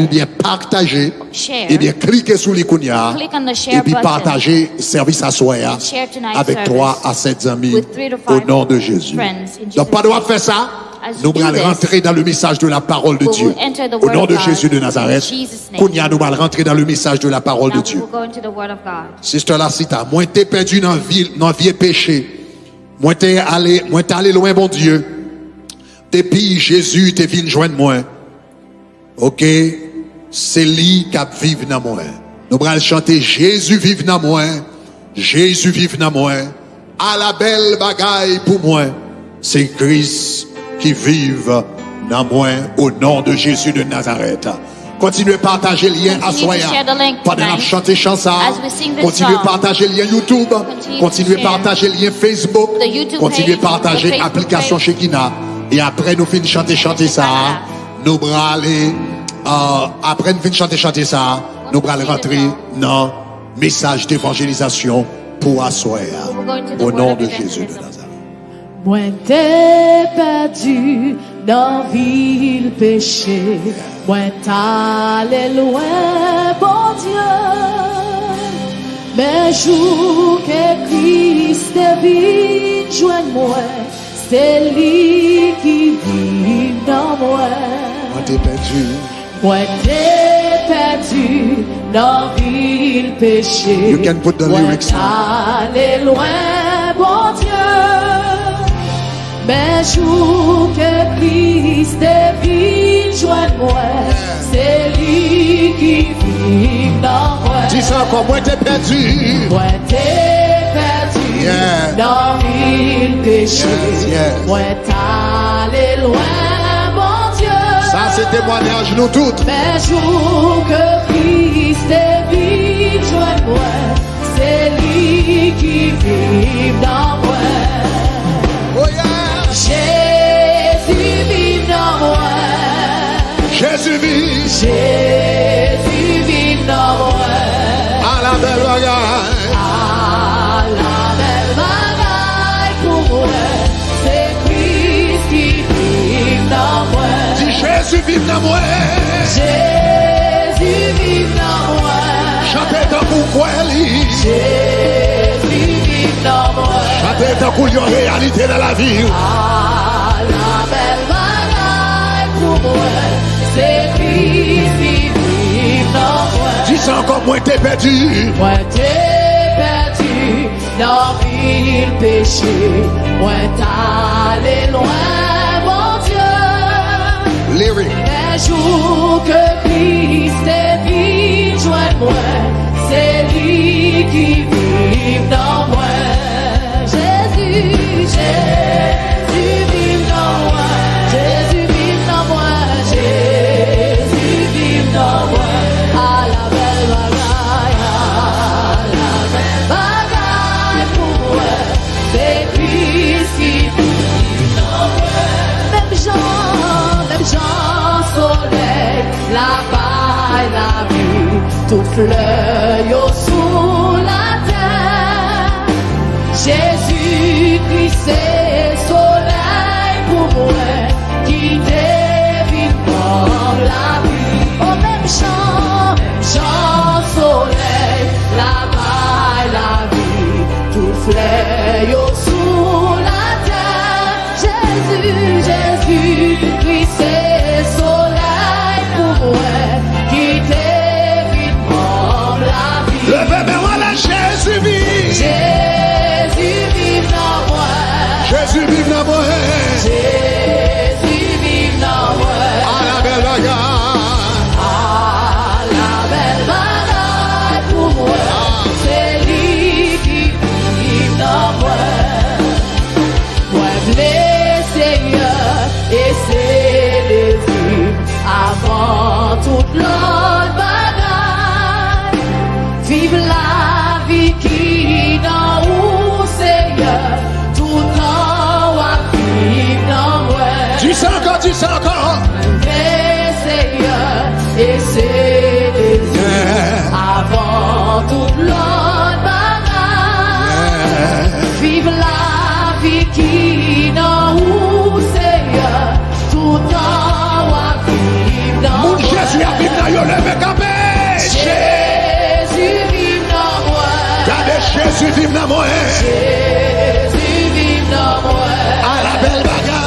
oubyen pataje. Share. Ebyen, klike sou li kounye a, epi pataje sèvis aswè a avèk twa a sèt zanmi, o non de Jezi. Donk, pandan w ap fè sa, nou pral rantre dans le message de la parole de Dieu. Au nom de Jésus de Nazareth, kounye a, nou pral rantre dans le message de la parole de Dieu. Sister Lasita, mwen te pèdi nan vil, nan vye peche. Mwen te ale, mwen t ale lwen Bondye. Depi Jezi te vin jwenn mwen, oke, se li k ap viv nan mwen. Nou pral chante, Jezi viv nan mwen, Jezi viv nan mwen, ala bèl bagay pou mwen, se Kris ki viv nan mwen, o non de Jezi de Nazarèt. Kontinye pataje lyen aswè a. Pandan n ap chante chan sa a, kontinye pataje lyen YouTube, kontinye pataje lyen Facebook, kontinye pataje aplikasyon Shekinah. E apre nou fin chante chante sa a, nou prale, euh, apre n fin chante chante sa a, nou pral rantre nan mesaj devanjelizasyon pou aswè a. O non de Jezi de Nazarèt. Mwen te pèdi nan vil peche, mwen t ale lwen Bondye. Men jou ke Kris te vin jwenn mwen, se li ki viv nan mwen. Mwen te pèdi. Mwen te pèdi nan vil peche. You can put the lyrics now. Mwen t ale lwen Bondye. Men jou ke Kris te vin jwenn mwen, se li ki viv nan mwen. Di sa ankò, mwen te pèdi. Mwen te pèdi nan vil peche. Mwen t ale lwen Bondye. Sa se temwayaj nou tout. Men jou ke Kris te vin jwenn mwen, se li ki viv nan mwen. Oh yeah. Jezi viv nan mwen. Jezi viv. Jezi viv nan mwen. Ala bèl bagay. Ala bèl bagay pou mwen. Se Kris ki viv nan mwen. Di, Jezi viv nan mwen. Jezi viv nan mwen. Chante tankou w kwè li. Jezi viv nan mwen. Chante tankou l yon reyalite nan lavi w. Ala bèl bagay pou mwen, se Kris ki viv nan mwen. Di sa ankò, mwen te pèdi. Mwen te pèdi nan vil peche, mwen t ale lwen Bondye. Lyric. Men jou ke Kris te vin jwenn mwen, ki viv nan mwen. Jezi, Jezi viv nan mwen. Jezi viv nan mwen. Jezi viv nan mwen. Ala bèl bagay, ala bèl bagay pou mwen. Se Kris ki viv nan mwen. Menm jan, menm jan solèy la bay lavi, tout flè yo sou latè. Jezikri se solèy pou mwen ki te vin ban m lavi. O menm jan, menm jan solèy la bay lavi, tout flè yo sou latè. Jezi, Jezikri se solèy pou mwen ki te vin ban m lavi. Leve men w anlè, Jezi viv. Jezi viv nan mwen. Jezi viv nan mwen. Jezi viv nan mwen. Ala bèl bagay. Ala bèl bagay pou mwen. Se li ki viv nan mwen. Mwen vle Seyè, e se dezi m avan tout lòt bagay. Viv lavi ki nan ou, Seyè, toutan w ap viv nan mwen. Di sa ankò, di sa ankò. Mwen vle Seyè, e se dezi m avan tout lòt bagay. Viv lavi ki nan ou, Seyè, toutan w ap viv nan mwen. Moun Jezi ap viv nan yo, leve kanpe. Jezi viv nan mwen. Gade, Jezi viv nan mwen. Jezi viv nan mwen. Ala bèl bagay.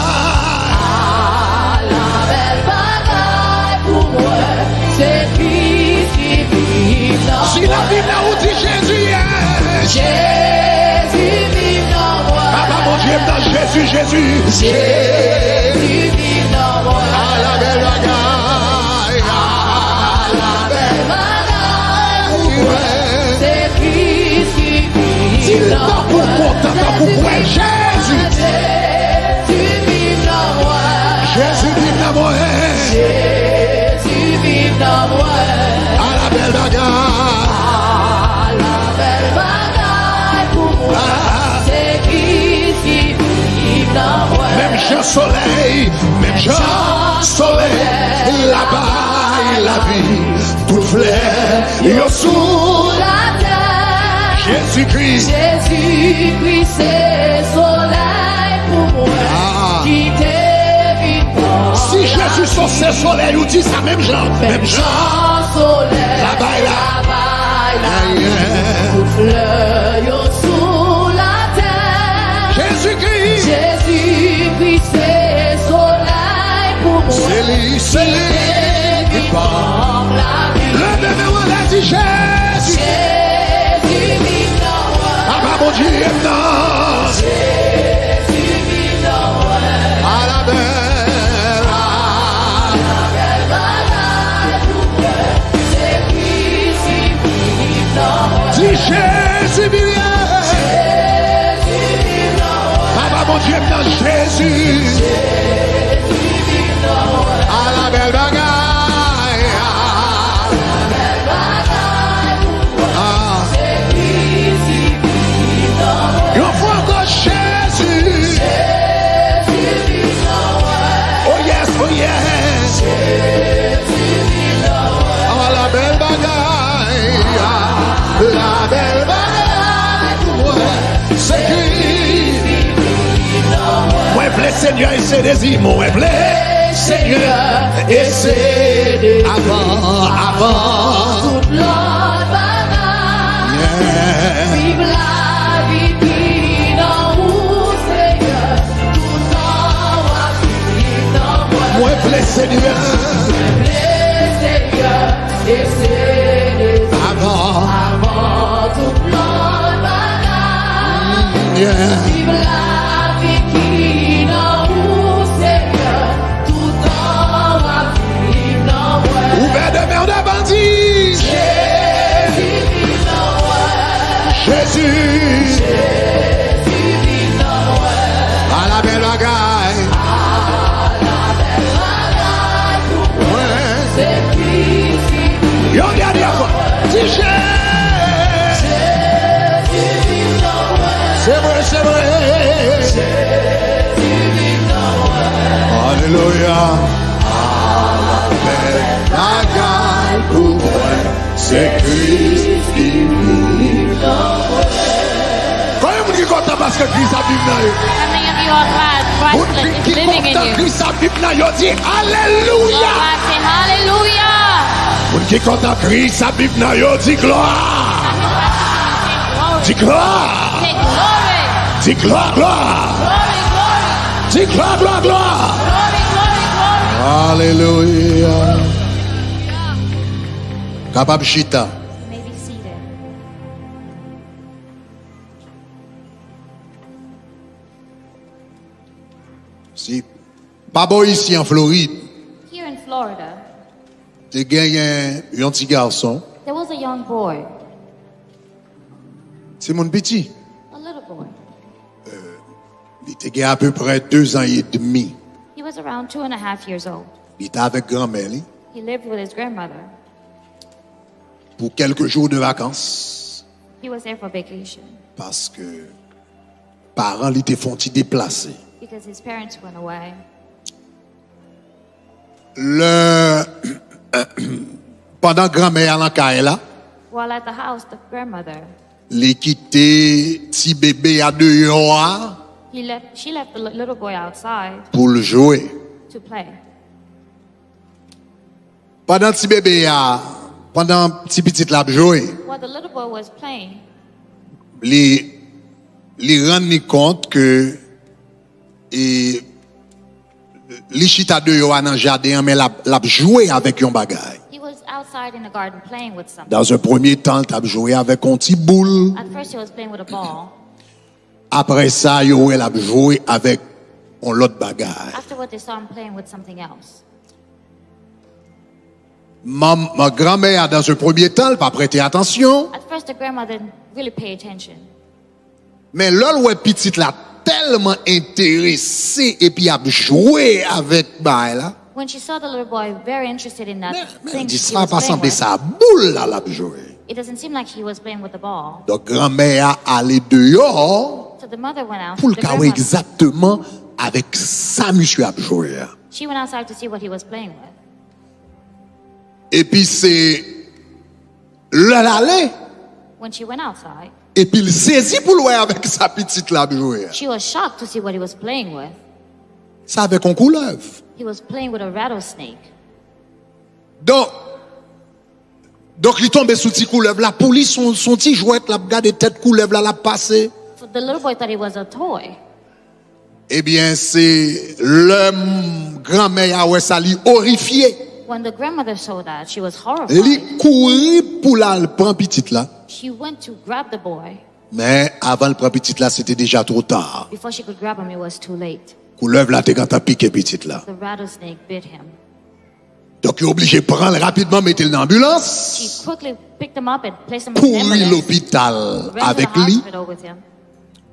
Ala bèl bagay pou mwen. Se Kris ki viv nan mwen. Si l ap viv nan ou, di Jezi, yes. Jezi viv nan mwen. Papa Bondye m nan Jezi, Jezi. Jezi viv nan mwen. Ala bèl bagay. Ala bèl bagay pou mwen. Se Kris ki viv nan mwen. Di l tankou w kontan, tankou w kwè, Jezi. Jezi viv nan mwen. Jezi viv nan mwen. Jezi viv nan mwen. Ala bèl bagay. Ala bèl bagay pou mwen. Ah. Se Kris ki viv nan mwen. Menm jan solèy, menm jan solèy la bay lavi. Tout flè yo sou latè. Jezikri. Jezikri se solèy pou mwen. Ah. Ki te vin ban. Si Jezi se solèy, ou di sa menm jan. Menm jan solèy la bay la. La bay la. Ayen. Tout flè yo sou latè. Jezikri. Jezikri se solèy pou mwen. Se li, se li ki ban m lavi. Leve men w anlè, di Jezi. Jezi viv nan mwen. Papa Bondye m nan. Jezi viv nan mwen. Ala bèl. Ala bèl bagay pou mwen. Se Kris ki viv nan mwen. Di Jezi vini. Jezi viv nan mwen. Papa Bondye m nan Jezi. Jezi viv nan mwen. Ala bèl bagay. Ala bèl bagay pou mwen. Ah. Se Kris ki viv nan mwen. Yon fwa ankò, Jezi. Jezi viv nan mwen. Oh yes, oh yes. Jezi viv nan mwen. Ah, la bèl bagay. Ah, la bèl bagay pou mwen. Se Kris. Mwen vle Senyè, e se dezi mwen. Mwen vle Senyè, e se dezi. Avan, avan. Tout lòt bagay. Yeah. Viv lavi ki nan ou, Senyè. Toutan w ap viv nan mwen. Mwen vle Senyè. Mwen vle Senyè, e se dezi. Avan. Avan tout lòt bagay. Mm, yeah. Viv lavi ki nan ou, Senyè. Toutan w ap viv nan mwen. Ouvè de men w devan, di. Jezi viv nan mwen. Alelouya. Avèk bagay pou mwen, se Kris ki viv nan mwen. Konbyen moun ki kontan paske Kris ap viv nan yo? How many of you are glad Christ is living in you? Moun ki kontan Kris ap viv nan yo, di alelouya. Glad, say hallelujah. Moun ki kontan Kris ap viv nan yo, di glwa. Di glwa. Say glory. Di glwa, glwa. Glory, glory. Di glwa, glwa, glwa. Glory, glory, glory. Alelouya. Kapab chita. You may be seated. Si pa bò isi an Florid, here in Florida, te genyen yon ti gason, there was a young boy, timoun piti. A little boy. Li te gen apeprè de zan edmi. He was around two and a half years old. Li te avèk granmè li. He lived with his grandmother. Pou kèlke jou de vakans. He was there for vacation. Paske paran li te fè yon ti deplase. Because his parents went away. Lè, pandan granmè a nan kay la, while at the house, the grandmother, li kite ti bebe a deyò a, he left, she left the li- little boy outside, pou l jwe. To play. Pandan ti bebe a, pandan ti pitit la ap jwe, while the little boy was playing, li, li rann li kont ke, e, li chita deyò a nan jaden an, men l ap, l ap jwe avèk yon bagay. He was outside in the garden playing with something. Dans un premier temps, l t ap jwe avèk yon ti boul. At first, he was playing with a ball. Apre sa, yo wè l ap jwe avèk yon lòt bagay. Afterward, they saw him playing with something else. Manm, granmè a, dans un premier temps, l pa prete atansyon. At first, the grandmother didn't really pay attention. Men lè l wè pitit la tèlman enterese epi ap jwe avèk bagay la, when she saw the little boy very interested in that, men, men thing di she sa was pa playing sanble with, sa boul la l ap jwe. It doesn't seem like he was playing with the ball. Donk, granmè a ale deyò, so the mother went out, pou l ka wè egzakteman avèk sa misye ap jwe a. She went outside to see what he was playing with. Epi se lè l ale, when she went outside, epi l sezi pou l wè avèk sa pitit la ap jwe a. She was shocked to see what he was playing with. Se avèk yon koulèv. He was playing with a rattlesnake. Donk, donk li tonbe sou ti koulèv la. Pou li, se yon, se yon ti jwèt, l ap gade tèt koulèv la, l ap pase. So the little boy thought it was a toy. Ebyen, se lè m, granmè a wè sa, li orifye. When the grandmother saw that, she was horrified. Li kouri pou l al pran pitit la. She went to grab the boy. Men, avan l pran pitit la, se te deja twò ta. Before she could grab him, it was too late. Koulèv la te gentan pike pitit la. The rattlesnake bit him. Donk, yo oblije pran l rapidman, mete l nan anbilans. She quickly picked him up and placed him in an ambulance. Kouri lopital avèk li. Ran to the hospital with him.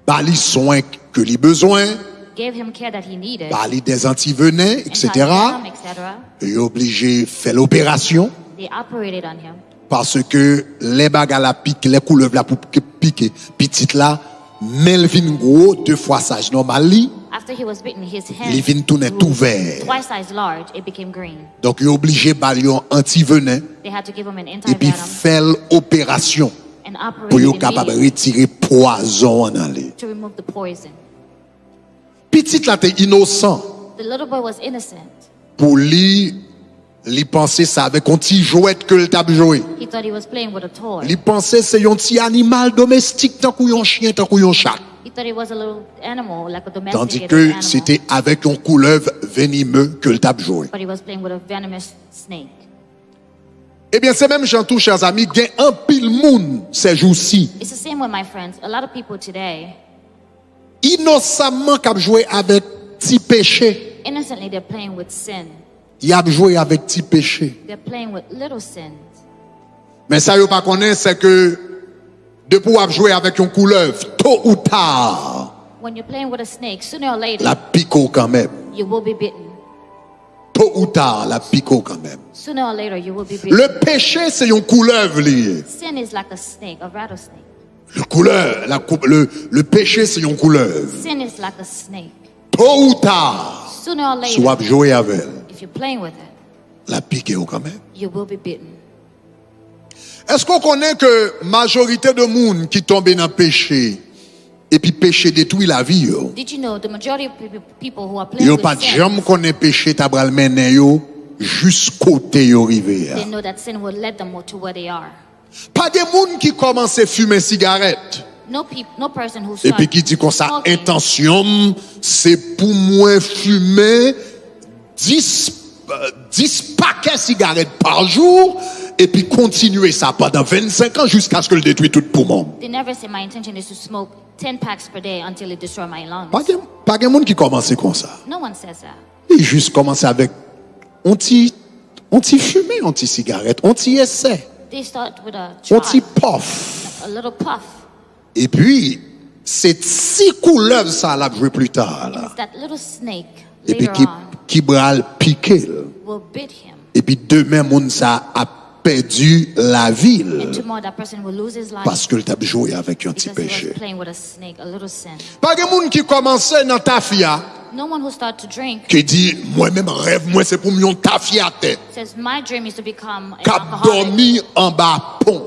Ba li swen ke li bezwen. Gave him care that he needed. Ba li dèzantivenen, and etsetera. Had them, etsetera. Yo oblije fè l operasyon. They operated on him. Paske lè bagay la pike, lè koulèv la pou pike, pike pitit la, men l vin gwo de fwa sa nòmal li. After he was bitten, his hand grew twice as large. Li vin tounen tou vè. It became green. Donk, yo oblije ba l yon antivenen. They had to give him an antivenom. Epi fè l operasyon. And operate immediately. Pou yo kapab retire pwazon an nan li. To remove the poison. Pitit la te inosan. The little boy was innocent. Pou li, li panse sa avèk yon ti jwèt ke l t ap jwe. He thought he was playing with a toy. Li panse se yon ti animal domestik, tankou yon chyen, tankou yon chat. He thought it was a little animal, like a domesticated animal. Tandis que se te avèk yon koulèv venime ke l t ap jwe. But he was playing with a venomous snake. Ebyen, se menm jan tou, chè zanmi, gen anpil moun, ces jours-ci, it's the same way, my friends. A lot of people today, inosamman k ap jwe avèk ti peche. Innocently, they're playing with sin. Y ap jwe avèk ti peche. They're playing with little sins. Men sa yo pa konnen, se ke depi w ap jwe avèk yon koulèv, tôt ou tard, when you're playing with a snake, sooner or later, l ap pike w kanmenm. You will be bitten. Tôt ou tard, l ap pike w kanmenm. Sooner or later, you will be bitten. Le péché, se yon koulèv li ye. Sin is like a snake, a rattlesnake. Le couleur, la coupe, le, le péché, c'est une couleuvre. Sin is like a snake. Tôt ou tard, Sooner or si w ap later, jwe avè l, if you're playing with it, l ap pike w kanmenm. You will be bitten. Èske w konnen ke majorite de moun ki tonbe nan peche epi peche detwi lavi yo, Did you know the majority of people, people who are playing yo with pa t sin, janm konnen peche ta pral mennen yo jis kote yo rive a? They know that sin will lead them to where they are. Pa gen moun ki kòmanse fimen sigarèt No peop, no person who epi starts ki di konsa, smoking, entansyon m se pou mwen fimen dis dis pakè sigarèt pa jou epi kontinye sa pandan vennsenk an jiskaske l detwi tout poumon m. They never say my intention is to smoke ten packs per day until it destroy my lungs. Pa gen, pa gen moun ki kòmanse konsa. No one says that. Li jis kòmanse avèk on ti, on ti fimen, on ti sigarèt, on ti esè, They start with a on ti try, pòf. A little puff. Epi, se ti koulèv sa l ap jwe pli ta la. It's that little snake Epi later ki, on ki pral pike l. Will bit him. Epi demen moun sa ap pèdi lavi l. And tomorrow that person will lose his life Paske l t ap jwe avèk yon ti because he peche. Was playing with a snake, a little sin. Pa gen moun ki kòmanse nan tafya No one who start to drink ki di, mwen menm rèv mwen se pou m yon tafyatè says my dream is to become an k ap alcoholic, dòmi anba pon.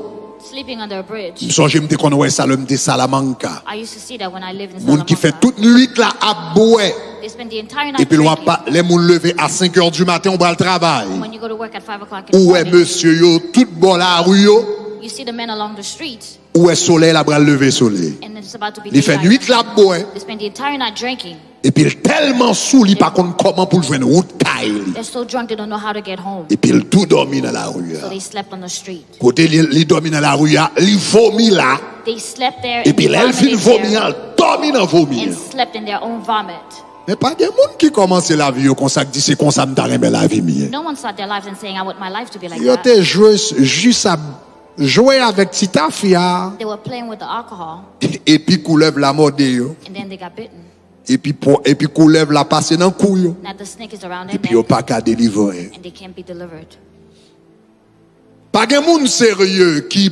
Sleeping under a bridge. M sonje m te konn wè sa lè m te Salamanca. I used to see that when I lived in Moun ki fè Salamanca. Tout nwit la ap bwè. They spend the entire night Epi lè w ap drinking. Pa, lè moun leve a senk è di maten, ou pral travay. When you go to work at five o'clock in the Ou wè morning, mesye yo tout bò lari yo. You see the men along the street, Ou wè solèy la pral leve sou li. And it's about to be Li fè daylight. Nwit la ap bwè. They spend the entire night drinking. Epi l tèlman sou, li pa konn kòman pou l jwenn wout kay li. They're so drunk they don't know how to get home. Epi l tou dòmi nan lari So a. They slept on the street. Kote li, li dòmi nan lari a, li vomi la. They slept there Epi lè l fin vomi there an, l dòmi nan vomi and an. Slept in their own vomit. Men pa gen moun ki kòmanse lavi yo konsa k di se konsa m ta renmen lavi m ye. No one start their lives and saying, I want my life to be like Yo that. Te jwe, jis ap jwe avèk ti tafya. They were playing with the alcohol Epi koulèv la mòde yo. And then they got bitten. Epi, epi koulèv la pase nan kou yo. Now the snake is around Epi yo their neck pa ka delivre. And they can't be delivered. Pa gen moun serye ki,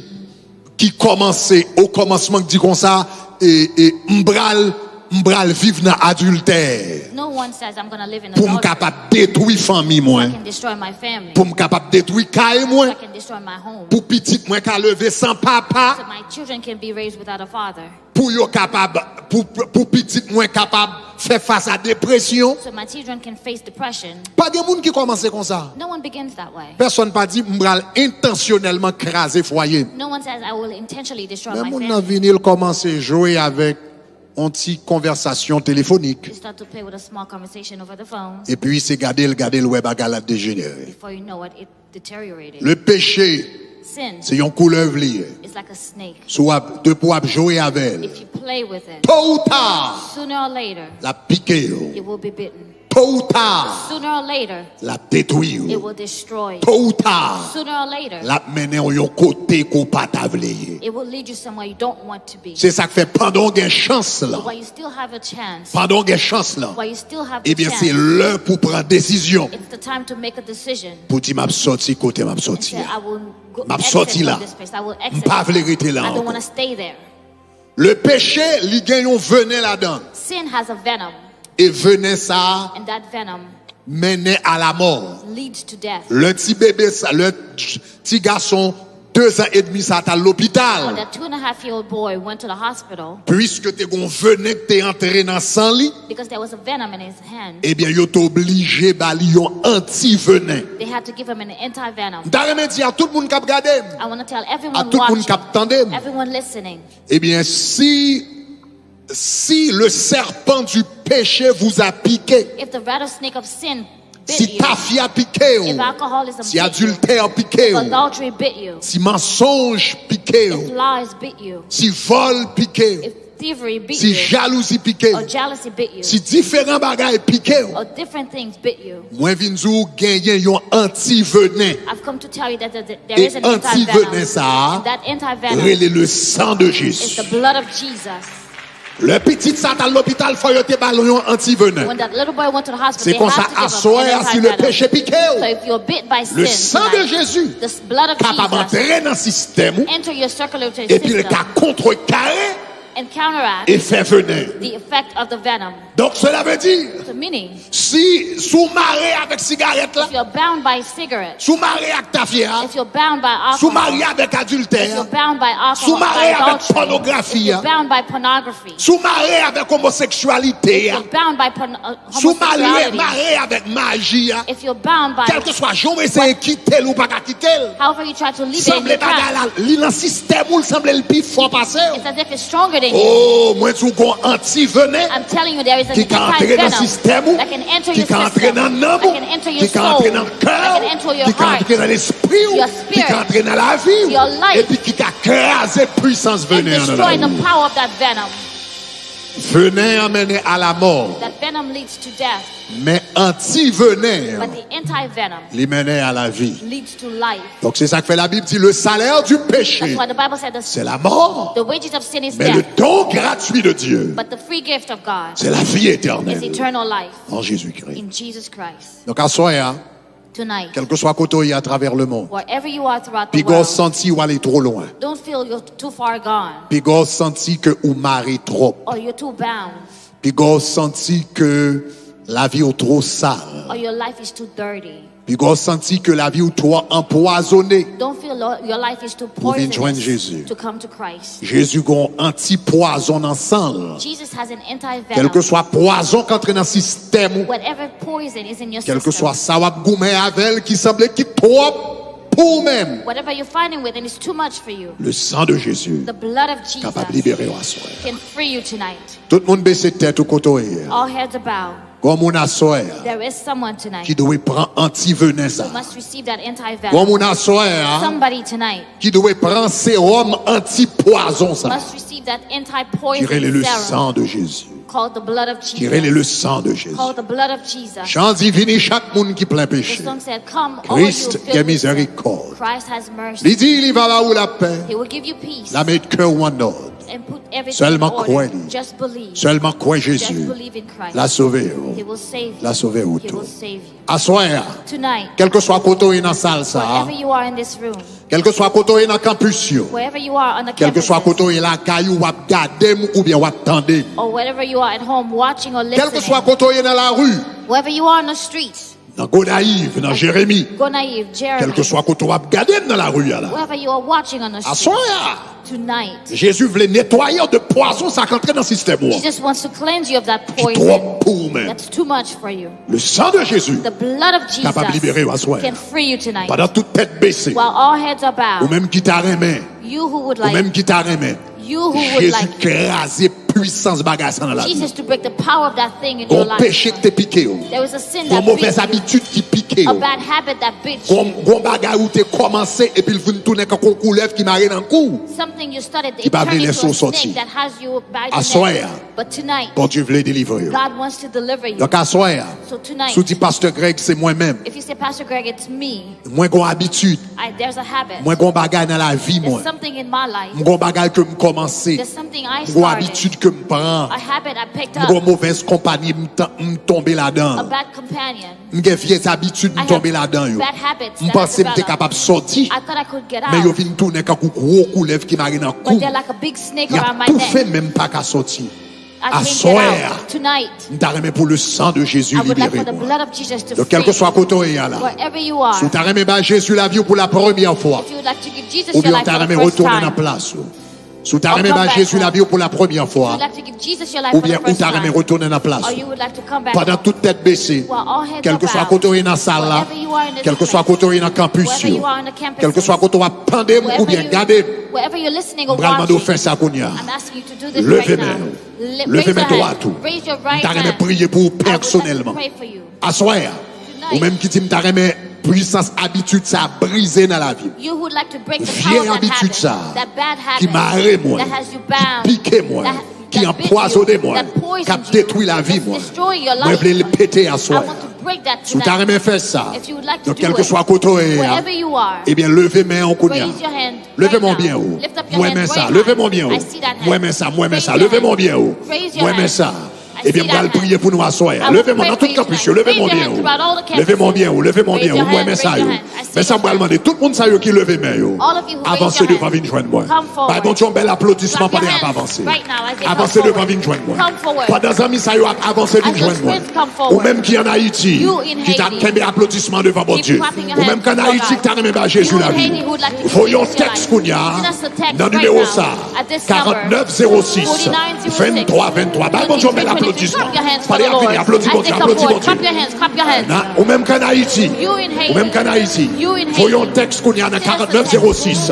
ki kòmanse o kòmansman ki di konsa, e, e, m pral, m pral viv nan adiltè. No one says I'm gonna live in Pou m adultery kapab detwi fanmi so I mwen. Can destroy my family. Pou m kapab detwi kay So I mwen. Can destroy my home. Pou pitit mwen ka leve san papa. So my children can be raised without a father. Pou yo kapab, pou, pou pitit mwen kapab fè fas a depresyon. So my children can face depression. Pa gen moun ki kòmanse konsa. No one begins that way. Pèsonn pa di, m pral entansyonèlman kraze fwaye m. No one says, I will intentionally destroy Men my moun nan family. Vini, l kòmanse jwe avèk on ti konvèsasyon telefonik. You start to play with a small conversation over the phone. Epi se gade l, gade l, wè bagay la dejenere. Before you know it, it deteriorated. Le peche, Sin se yon koulèv li ye. Is like a snake. Si w ap, depi w ap jwe avè l, If you play with it, tôt ou tard, sooner or later, l ap pike w. You will be bitten. Tôt ou tard, Sooner or later, l ap detwi it w. Will destroy you. Tôt ou tard, Sooner or later, l ap mennen w yon kote ke w pa ta vle ye. It will lead you somewhere you don't want to be. Se sa k fè pandan w gen chans lan, While you still have a chance, pandan w gen chans lan, while you still have the ebyen se chance, lè pou pran desizyon. It's the time to make a decision. Pou di m ap sòti kote m ap sòti a. M ap sòti la. M pa vle rete la ankò. Le peche, li gen yon venen ladan l. Sin has a venom. E venen sa a And that venom mennen a lamò. Leads to death. Lè ti bebe sa, lè ti gason de zan edmi sa t al lopital. When that two and a half year old boy went to the hospital. Piske te gon venen k te antre nan san li. Because there was a venom in his hand. Ebyen, yo te oblije ba li yon anti-venen. They had to give him an anti-venom. M ta renmen di a tout moun k ap gade m, I want to tell a everyone tout moun k watching, ap tande m, everyone listening. Ebyen, si, si le serpent du péché vous a piqué, If the rattlesnake of sin si bit you, tafya pike if w, alcoholism si bit you, adiltè pike if w, adultery bit you, si mansonj pike if w, lies bit you, si vòl pike w, if thievery bit si you, jalouzi pike or w, jealousy bit you, si diferan bagay pike w, or different things bit you, mwen vin di w genyen yon anti-venen. I've come to tell you that there, there E is an anti-venom. Anti-venen sa a And that anti-venom rele le sang de is Jésus. The blood of Jesus. Lè pitit sa t al lopital, fò yo te ba l yon antivenen. When that little boy went to the hospital, Se they konsa, had to give him aswè an a, si le antivenom. Peche pike w, So if you're bit by le sin san de tonight, Jezi the blood of kapab Jesus antre nan sistèm ou, enter your circulatory epi l ka system kontrekare and counteract efè venen. The effect of the venom. Donk, cela veut dire, So meaning, si, si w mare avèk sigarèt la, if you're bound by cigarette, si w mare ak tafya, if you're bound by si w mare alcohol, avèk adiltè, if you're bound by si w alcohol, mare by avèk adultery, pònografi, if you're bound by pornography, si w mare avèk omoseksyalite, if you're bound by porn- uh, si w mare, homosexuality, mare avèk maji, if you're bound by kèlkeswa jan w eseye kite l, ou pa ka kite l. However you try to leave it, Sanble you bagay can't. La, li nan sistèm ou, l sanble l pi fò pase w. It's as if it's stronger than you. Oh, mwen di w gon antivenen I'm telling you, there is an ki ka antre nan anti-venom sistèm ou, that can enter ki your ka antre system, nan that nanm ou, can enter ki your ka antre soul, nan kè that w, can enter your ki ka heart, antre nan lespri w, your ki spirit, ka antre nan lavi w, your life, epi ki ka kraze pwisans and venen an nan destroy the lavi w. Power of that venom. Venen an mennen a lamò, That venom leads to death, men antivenen but an, the anti-venom li mennen a lavi. Leads to life. Donk, se sa k fè Labib di, le salaire du péché, That's why the Bible said the, c'est la mort. The wages of sin is Mais le death, don gratuit de Dieu, but the free gift of God c'est la vie is éternelle eternal life en Jésus-Christ. In Jesus Christ. Donk, aswè a, Tonight, kèlkeswa kote w ye atravè lemonn, wherever you are throughout the piga w world, santi w ale twò lwen. Don't feel you're too far gone. Piga w santi ke ou mare twòp. Or you're too bound. Piga w santi ke lavi w twò sal. Or your life is too dirty. Piga w santi ke lavi w twò anpwazone. Don't feel lo- your life is too Pou w vin jwenn poisonous Jezi. To come to Christ. Jezi gen yon antipwazon nan san l. Jesus has an anti-venom. Kèlkeswa pwazon k antre nan sistèm ou, Whatever poison is in your kèlkeswa system, sa w ap goumen avè l ki sanble ki twòp pou ou menm, whatever you're fighting with and it's too much for you, le sang de Jésus the blood of Jesus kapab libere w aswè. Can free you tonight. Tout moun bese tèt ou kote w ye. All heads are bowed. Gon moun aswè a There is someone tonight ki dwe pran antivenen sa. Who must receive that Gon anti-venom. Moun aswè a Somebody tonight ki dwe pran sewòm antipwazon sa. Must receive that Ki rele le anti-poison serum sang de Jésus. Called the blood of Ki rele le Jesus. Sang de Jésus. Called the blood of Jesus. Jan di, vini chak moun ki plen The peche. Song said, "Come, all you Kris filled gen with sin." Mizerikòd. Christ has mercy. Li di, li va ba ou lapè. He will give you peace L a met kè ou an òd. And put everything Sèlman in order. Kwè li. Just believe. Sèlman kwè Jezi. Just believe in Christ. L a sove ou. He will save you. L a sove ou He tou. Will save you. Aswè a, Tonight, kèlkeswa kote w ye nan sal sa a, wherever you are in this room, kèlkeswa kote w ye nan kanpis yo, wherever you are on the kèlkeswa campuses, kote w ye lakay ou, w ap gade m oubyen w ap tande m. Or wherever you are at home watching or listening, Kèlkeswa kote w ye nan lari, wherever you are on the streets, nan Gonayiv, nan Jeremi, Gonayiv, Jeremy, kèlkeswa kote w ap gade m nan lari a la. Wherever you are watching on the street Aswè a, tonight, Jezi vle netwaye w de pwazon sa k antre nan sistèm ou an. Jesus wants to cleanse you of that Ki poison twòp pou ou menm. That's too much for you. Le sang de Jésus The blood of Jesus kapab libere w aswè a. Can free you tonight. Pandan tout tèt bese, While all heads are bowed, ou menm ki ta renmen, you who would ou menm like, ki ta renmen, you who would Jezi like kraze pwisans bagay sa nan lavi. Jesus to break the power of that thing in your Gon life. Peche k te pike w. There was a sin Gon that bit movèz you, abitid ki pike a w. Bad habit that bit Gon, you. Gon bagay ou te kòmanse epi l vin tounen kankou yon koulèv ki mare nan kou w. Something you started, Ki it pa turned vle into lese a w soti. Snake that has you by the Aswè neck. A, But tonight, Bondye vle delivre w. God wants to deliver you. Donk aswè a, So tonight, si w di, Pastè Greg, se mwen menm. If you say, "Pastor Greg, it's me," Mwen gon abitid. I, there's a habit. Mwen gon bagay nan lavi There's mwen. Something in my life. M gon bagay ke m kòmanse. There's something I M gon started. Abitid ke m pran. A habit I picked M gon up. Movèz konpayi m tan- m tonbe ladan A l. Bad companion. M gen vye abitid m I have tonbe ladan yo. Bad habits M that I panse m te developed. Kapab sòti. I thought I could get out. Men yo vin tounen kankou gwo koulèv ki mare nan kou But m. They're like a big snake Y around ap my toufe neck. Men m pa ka sòti. I can't Aswè get a, out. Tonight, M ta renmen pou le sang de Jésus I would like for libere the mwen. Blood of Jesus to Donk, free kèlkeswa you. Kote w ye a la, Wherever you are, si w ta renmen bay Jezi lavi w pou la premyè fwa, If you would like to give Jesus your oubyen w life ta for the renmen first retounen nan time, plas ou, si w ta Or renmen come bay back Jezi home. Lavi w pou la premyè fwa, If you would like to give Jesus your life for the oubyen ou first ta renmen time, retounen nan plas Or ou, you would like to come back pandan home, tout tèt bese, While all heads are kèlkeswa bowed, Kote w ye nan sal la, Wherever you are in this kèlkeswa place, Kote w ye nan kanpis Wherever yo, you are on the campuses, kèlkeswa kote w ap tande m Wherever oubyen you, gade m, Wherever you're listening or M pral mande w watching, Fè sa kounye a. I'm asking you to do this Leve right men now. w. Li- Leve Raise men your dwat hand. Ou. Raise your M right ta renmen hand. Priye pou ou I would like to pèsonèlman. Pray for you. Aswè a, Tonight. Ou menm ki di m ta renmen pwisans abitid sa a brize nan lavi m. You who would like to break the Vye power of that abitid habit, sa a that bad ki habit mare mwen, that has you ki bound, pike mwen, that, ki that bit anpwazone you, mwen, that poisoned k ap you, detwi lavi that's mwen. Destroying your Mwen life. Vle l pete I aswè a. Want to break that Si w ta tonight. Renmen fè sa, If you would like to donk do kèlkeswa it, Kote w ye a, Wherever you are, ebyen leve men w kounye a. Raise your hand. Leve men w byen wo. Mwen men sa. Leve men w byen wo. Mwen men sa. Mwen men sa. Leve men w byen wo. Mwen men sa. Ebyen, m pral priye pou nou aswè a. Leve men w nan tout kanpis yo. Leve men w byen wo. Leve men w byen wo. Leve men w byen wo. Mwen men sa yo. Men sa m pral mande. Tout moun sa yo ki leve men yo, avanse devan vin jwenn mwen. Bay Bondye yon bèl aplodisman pandan y ap avanse. Avanse devan vin jwenn mwen. Pandan zanmi sa yo ap avanse vin jwenn mwen. Ou menm ki ann Ayiti, ki ta kenbe aplodisman devan Bondye. Ou menm ki ann Ayiti, ki ta renmen bay Jezi lavi w. Voye yon tèks kounye a nan nimewo sa a, karant nèf zewo sis, venntwa venntwa. Bay Bondye yon bèl aplodisman. Pale ak vini, aplodi Bondye, aplodi Bondye. Ou menm ki ann Ayiti, ou menm ki ann Ayiti, voye yon tèks kounye a nan karant nèf zewo sis,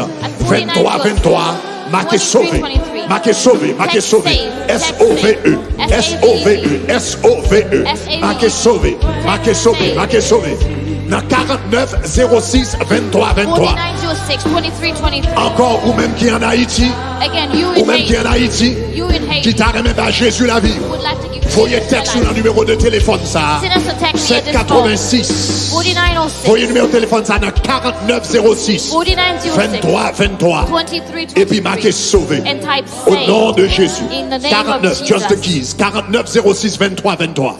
venntwa venntwa. Make sove. Make sove. Make sove. S O V E. S O V E. S O V E. Make sove. Make sove. Make sove. Nan karant nèf zewo sis, venntwa venntwa. Ankò, ou menm ki ann Ayiti, ou menm ki ann Ayiti, ki ta renmen bay Jezi lavi w, voye tèks ou nan nimewo de telefòn sa a, sèt katrevensis. Voye nimewo telefòn sa a nan karant nèf zewo sis, venntwa venntwa. Epi make sove. O non de Jezi. Karant nèf, just the keys. Karant nèf zewo sis, venntwa venntwa.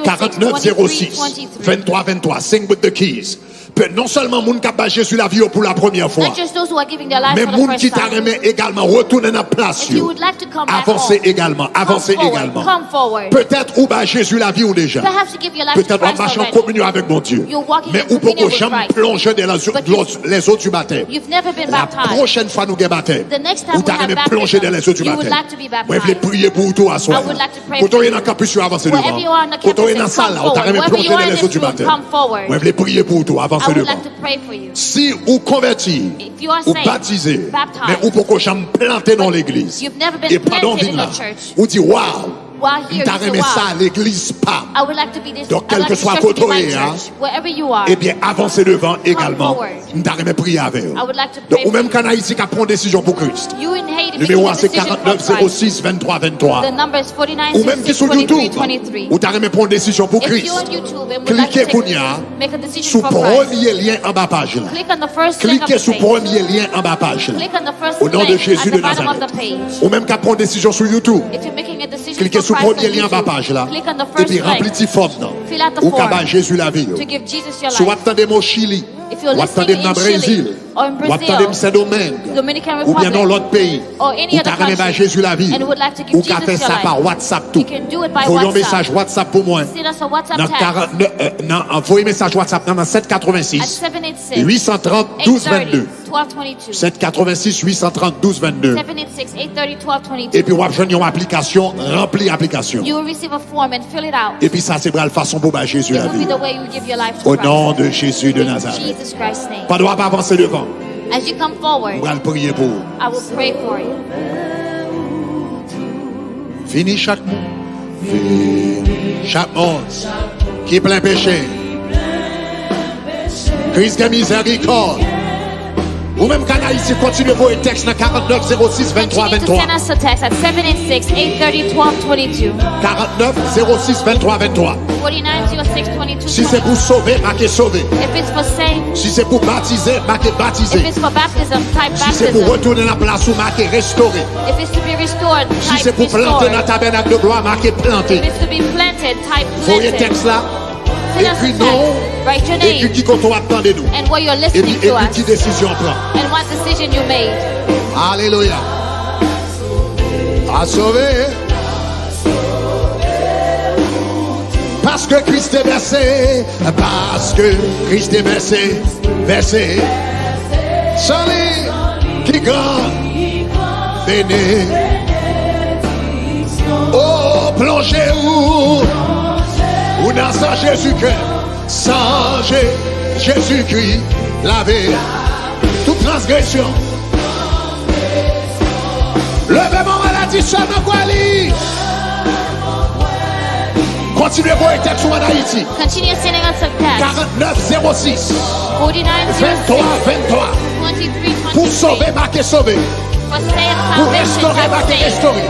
Karant nèf zewo sis, venntwa venntwa. Sing with the keys. Pe, non sèlman moun k ap bay Jezi lavi yo pou la premyè fwa, men moun ki ta renmen egalman retounen nan plas yo, avanse egalman, avanse egalman. Petèt ou bay Jezi lavi w deja. Petèt w ap mache an kominyon avèk Bondye, men ou poko janm plonje dans les eaux, dans les eaux du baptême. La pwochèn fwa nou gen batèm, ou ta renmen plonje dans les eaux du baptême. Mwen vle priye pou ou tou aswè a. Kote w ye nan kanpis yo, avanse devan. Kote w ye nan sal la, ou ta renmen plonje dans les eaux du baptême. Mwen vle priye pou ou tou, avanse devan. Si ou konvèti, ou batize, men ou poko janm plante nan legliz, e pandan w vin la, ou di, "Waw, m ta renmen sa legliz pa m." Donk, kèlkeswa kote w ye a, ebyen, avanse devan egalman. M ta renmen priye avè w. Donk, ou menm k ann Ayiti k ap pran yon desizyon pou Kris, nimewo a se karant nèf zewo sis, venntwa venntwa. Ou menm ki sou YouTube, ou ta renmen pran yon desizyon pou Kris, klike kounye a sou premye lyen anba paj la. Klike sou premye lyen anba paj la. O non de Jezi de Nazarèt. Ou menm k ap pran yon desizyon sou YouTube, klike sou premye lyen anba paj la, epi ranpli ti fòm nan. Ou ka bay Jezi lavi w. Si w ap tande m o Chili, w ap tande m nan Brezil, w ap tande m Sendomeng, oubyen nan lòt peyi, ou ta renmen bay Jezi lavi w, ou ka fè sa pa WhatsApp tou. Voye yon mesaj WhatsApp pou mwen nan karant, nan, nan, voye mesaj WhatsApp nan, nan sèt katrevensis, uit san trant, douz vennde. Sèt katrevensis, uit san trant, douz vennde. Epi w ap jwenn yon aplikasyon, ranpli aplikasyon. Epi sa se pral fason pou w bay Jezi lavi w. O non de Jezi de Nazarèt. Pandan w ap avanse devan, m pral priye pou ou. Vini chak moun. Vini chak moun ki plen peche. Kris gen mizèrikòd. Ou menm k ann Ayiti, kontinye voye tèks nan karant nèf zewo sis, venntwa venntwa. Karant nèf zewo sis, venntwa venntwa. Si se pou sove, make sove. Si se pou batize, make batize. Si se pou retounen nan plas ou, make restore. Si se pou plante nan tabènak de glwa, make plante. Voye tèks la. Ekri non w, ekri ki kote w ap tande nou, epi ekri ki desizyon w pran. Alelouya. A sove. Paske Kris te vèse, paske Kris te vèse, vèse. San li ki gran benediksyon. O, plonje ou, ou nan san Jezikri. San Je-, Jezikri lave tout transgresyon. Leve men w, di, "Sèlman kwè li." Kontinye voye tèks ou ann Ayiti. Continue sending us a text. Karant nèf zewo sis, venntwa venntwa. Pou sove, make sove. Pou restore, make restore.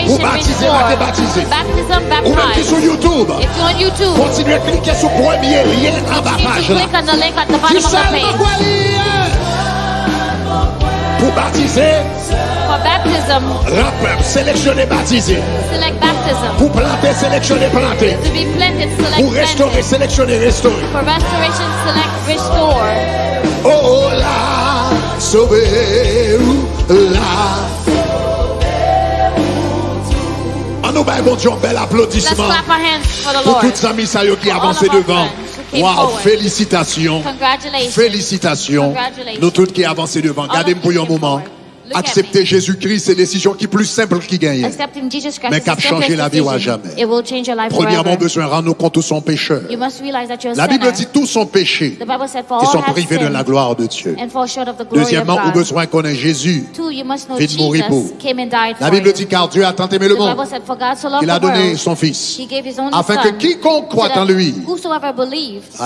Pou batize, make batize. Ou menm ki sou YouTube, kontinye klike sou premye lyen anba paj la. Di, "Sèlman kwè li ye." Batize. For baptism, rap, seleksyone, batize. Select baptism. Pou plante, seleksyone, plante. To be planted, select planted. Pou restore, seleksyone, restore. For restoration, select restore. Oh, oh, la, sove ou la. Ann nou bay Bondye yon bèl aplodisman. Let's clap our hands for the Lord. Pou tout zanmi sa yo ki avanse devan. Wow, felisitasyon. Congratulations. Felisitasyon. Congratulations. Nou tout ki avanse devan. Gade m pou yon moman. Aksepte Jezikri se desizyon ki pli senp ki genyen, men k ap chanje lavi w ajamè. Premyèman, ou bezwen rann ou kont ou se yon pechè. Labib di tout sont péchés et sont privés de la gloire de Dieu. Dezyèmman, ou bezwen konnen Jezi vin mouri pou ou. Labib di, car Dieu a tant aimé le monde qu'il a donné son Fils, afin que quiconque croit en lui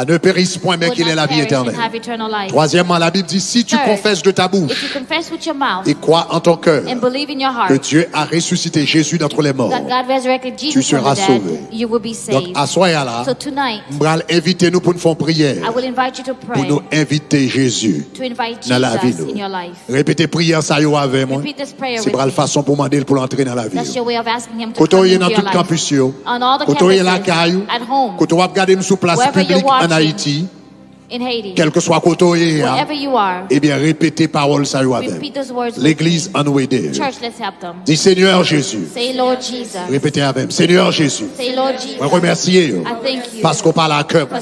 ne périsse point, mais qu'il ait la vie éternelle. Twazyèmman, Labib di, si tu confesses de ta bouche et crois en ton cœur que Dieu a ressuscité Jésus d'entre les morts, tu seras sauvé. Donk, aswè a la, m pral envite nou pou n fè yon priyè pou nou envite Jezi nan lavi nou. Repete priyè sa yo avè mwen. Se pral fason pou mande l pou l antre nan lavi w. Kote w ye nan tout kanpis yo, kote w ye lakay ou, kote w ap gade m sou plas piblik ann Ayiti, kèlkeswa kote w ye a, ebyen, repete pawòl sa yo avè m. Legliz, ann nou ede yo. Di, Senyè Jezi. Repete avè m, Senyè Jezi, mwen remèsye w paske w pale ak kè mwen.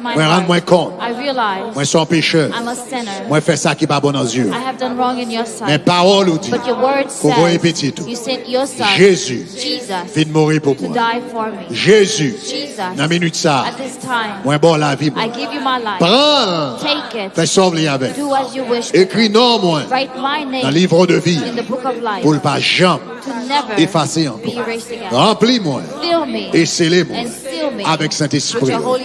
Mwen rann mwen kont mwen se yon pechè. Mwen fè sa ki pa bon nan zye w. Men pawòl ou di, ke w voye pitit ou, Jezi, vin mouri pou mwen. Jezi, nan minit sa a, mwen ba w lavi mwen. Pran l, fè sa w vle avè l. Ekri non mwen nan liv de vi a pou l pa janm efase ankò. Ranpli mwen e sele mwen avèk Sentespri w.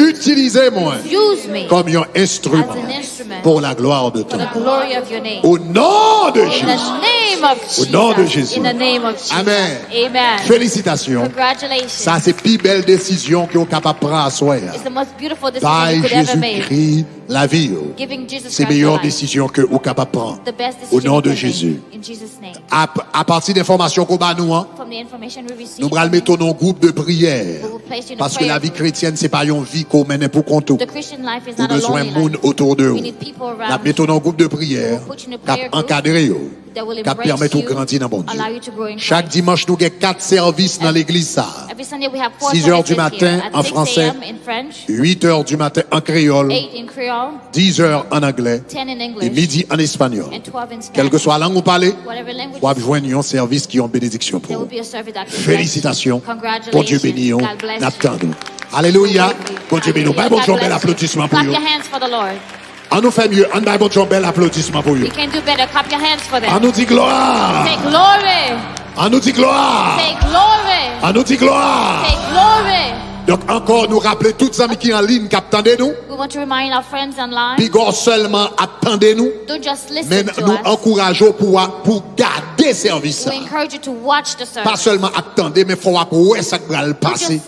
Itilize mwen kòm yon enstriman pour la gloire de ton nom. Au nom de Jésus. Au nom de Jésus. Amen. Felisitasyon. Sa se pi bèl desizyon ke w kapab pran aswè a. Bay Jezikri lavi w. Se meyè desizyon ke ou kapab pran. Au nom de Jésus. Apati de enfòmasyon ke w ba nou an, nou pral mete w nan yon gwoup de priyè. Paske lavi kretyèn se pa yon vi ke w mennen pou kont ou. Ou bezwen moun otou de ou. N ap mete w nan yon gwoup de priyè k ap ankadre w, k ap pèmèt ou grandi nan Bondye. Chak dimanch, nou gen kat sèvis nan legliz sa a. Six heures du matin en français, huit heures du matin en créole, dix heures en anglais, et midi en espagnol. Kèlkeswa lang ou pale, w ap jwenn yon sèvis ki yon benediksyon pou ou. Felisitasyon. Bondye beni w. N ap tann ou. Alelouya. Bondye beni w. Bay Bondye yon bèl aplodisman pou yo. Ann nou fè mye. Ann bay Bondye yon bèl aplodisman pou yo. Ann nou di glwa. Ann nou di glwa. Ann nou di glwa. Donk, ankò, nou raple tout zanmi ki an liy k ap tande nou. Piga w sèlman ap tande nou, men nou ankouraje w pou w gade sèvis sa. Pa sèlman ap tande, men fò w ap wè sa k pral pase.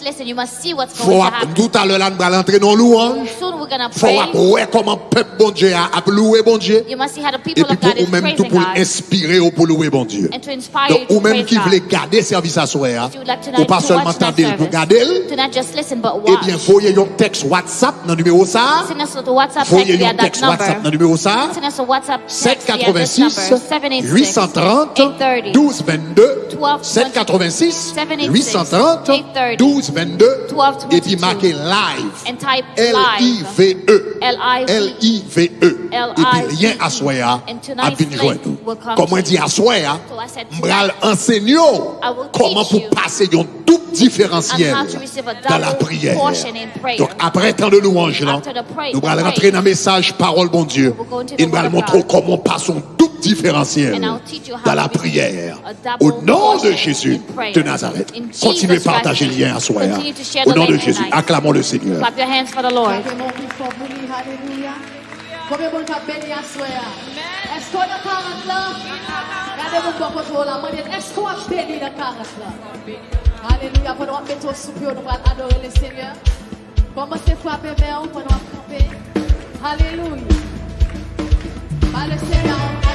Fò w ap, toutalè la, n pral antre nan lwanj. Fò w ap wè kòman pèp Bondye a ap louwe Bondye. Epi pou ou menm tou, pou l enspire w pou louwe Bondye. Donk, ou menm ki vle gade sèvis aswè a, ou pa sèlman tande l pou gade l, ebyen, voye yon tèks WhatsApp nan nimewo sa a. Voye yon tèks WhatsApp nan nimewo sa a. Sèt katrevensis, uit san trant, douz vennde. Sèt katrevensis, uit san trant, douz vennde. Epi make live. L I V E. L I V E. Epi lyen aswè a ap vin jwenn ou. Kòm mwen di aswè a, m pral ansenye w kòman pou pase yon doub diferansyèl dans la prière. Donk, apre tan de lwanj lan, nou pral rantre nan mesaj pawòl Bondye e n pral montre w kòman w pase yon doub diferansyèl dans la prière. Au nom de Jésus de Nazareth. Kontinye pataje lyen aswè a. Au nom de Jésus. Acclamons le Seigneur. Clap your hands for the Lord. Konbyen moun k ap beni aswè a? Èske w nan karant lan? Gade moun bò kote w la, mande l, èske w ap beni nan karant lan? Alelouya, pandan w ap mete w sou pye w, nou pral adore le Senyè. Kòmanse frape men w pandan w ap kanpe. Alelouya. Ba le Senyè yon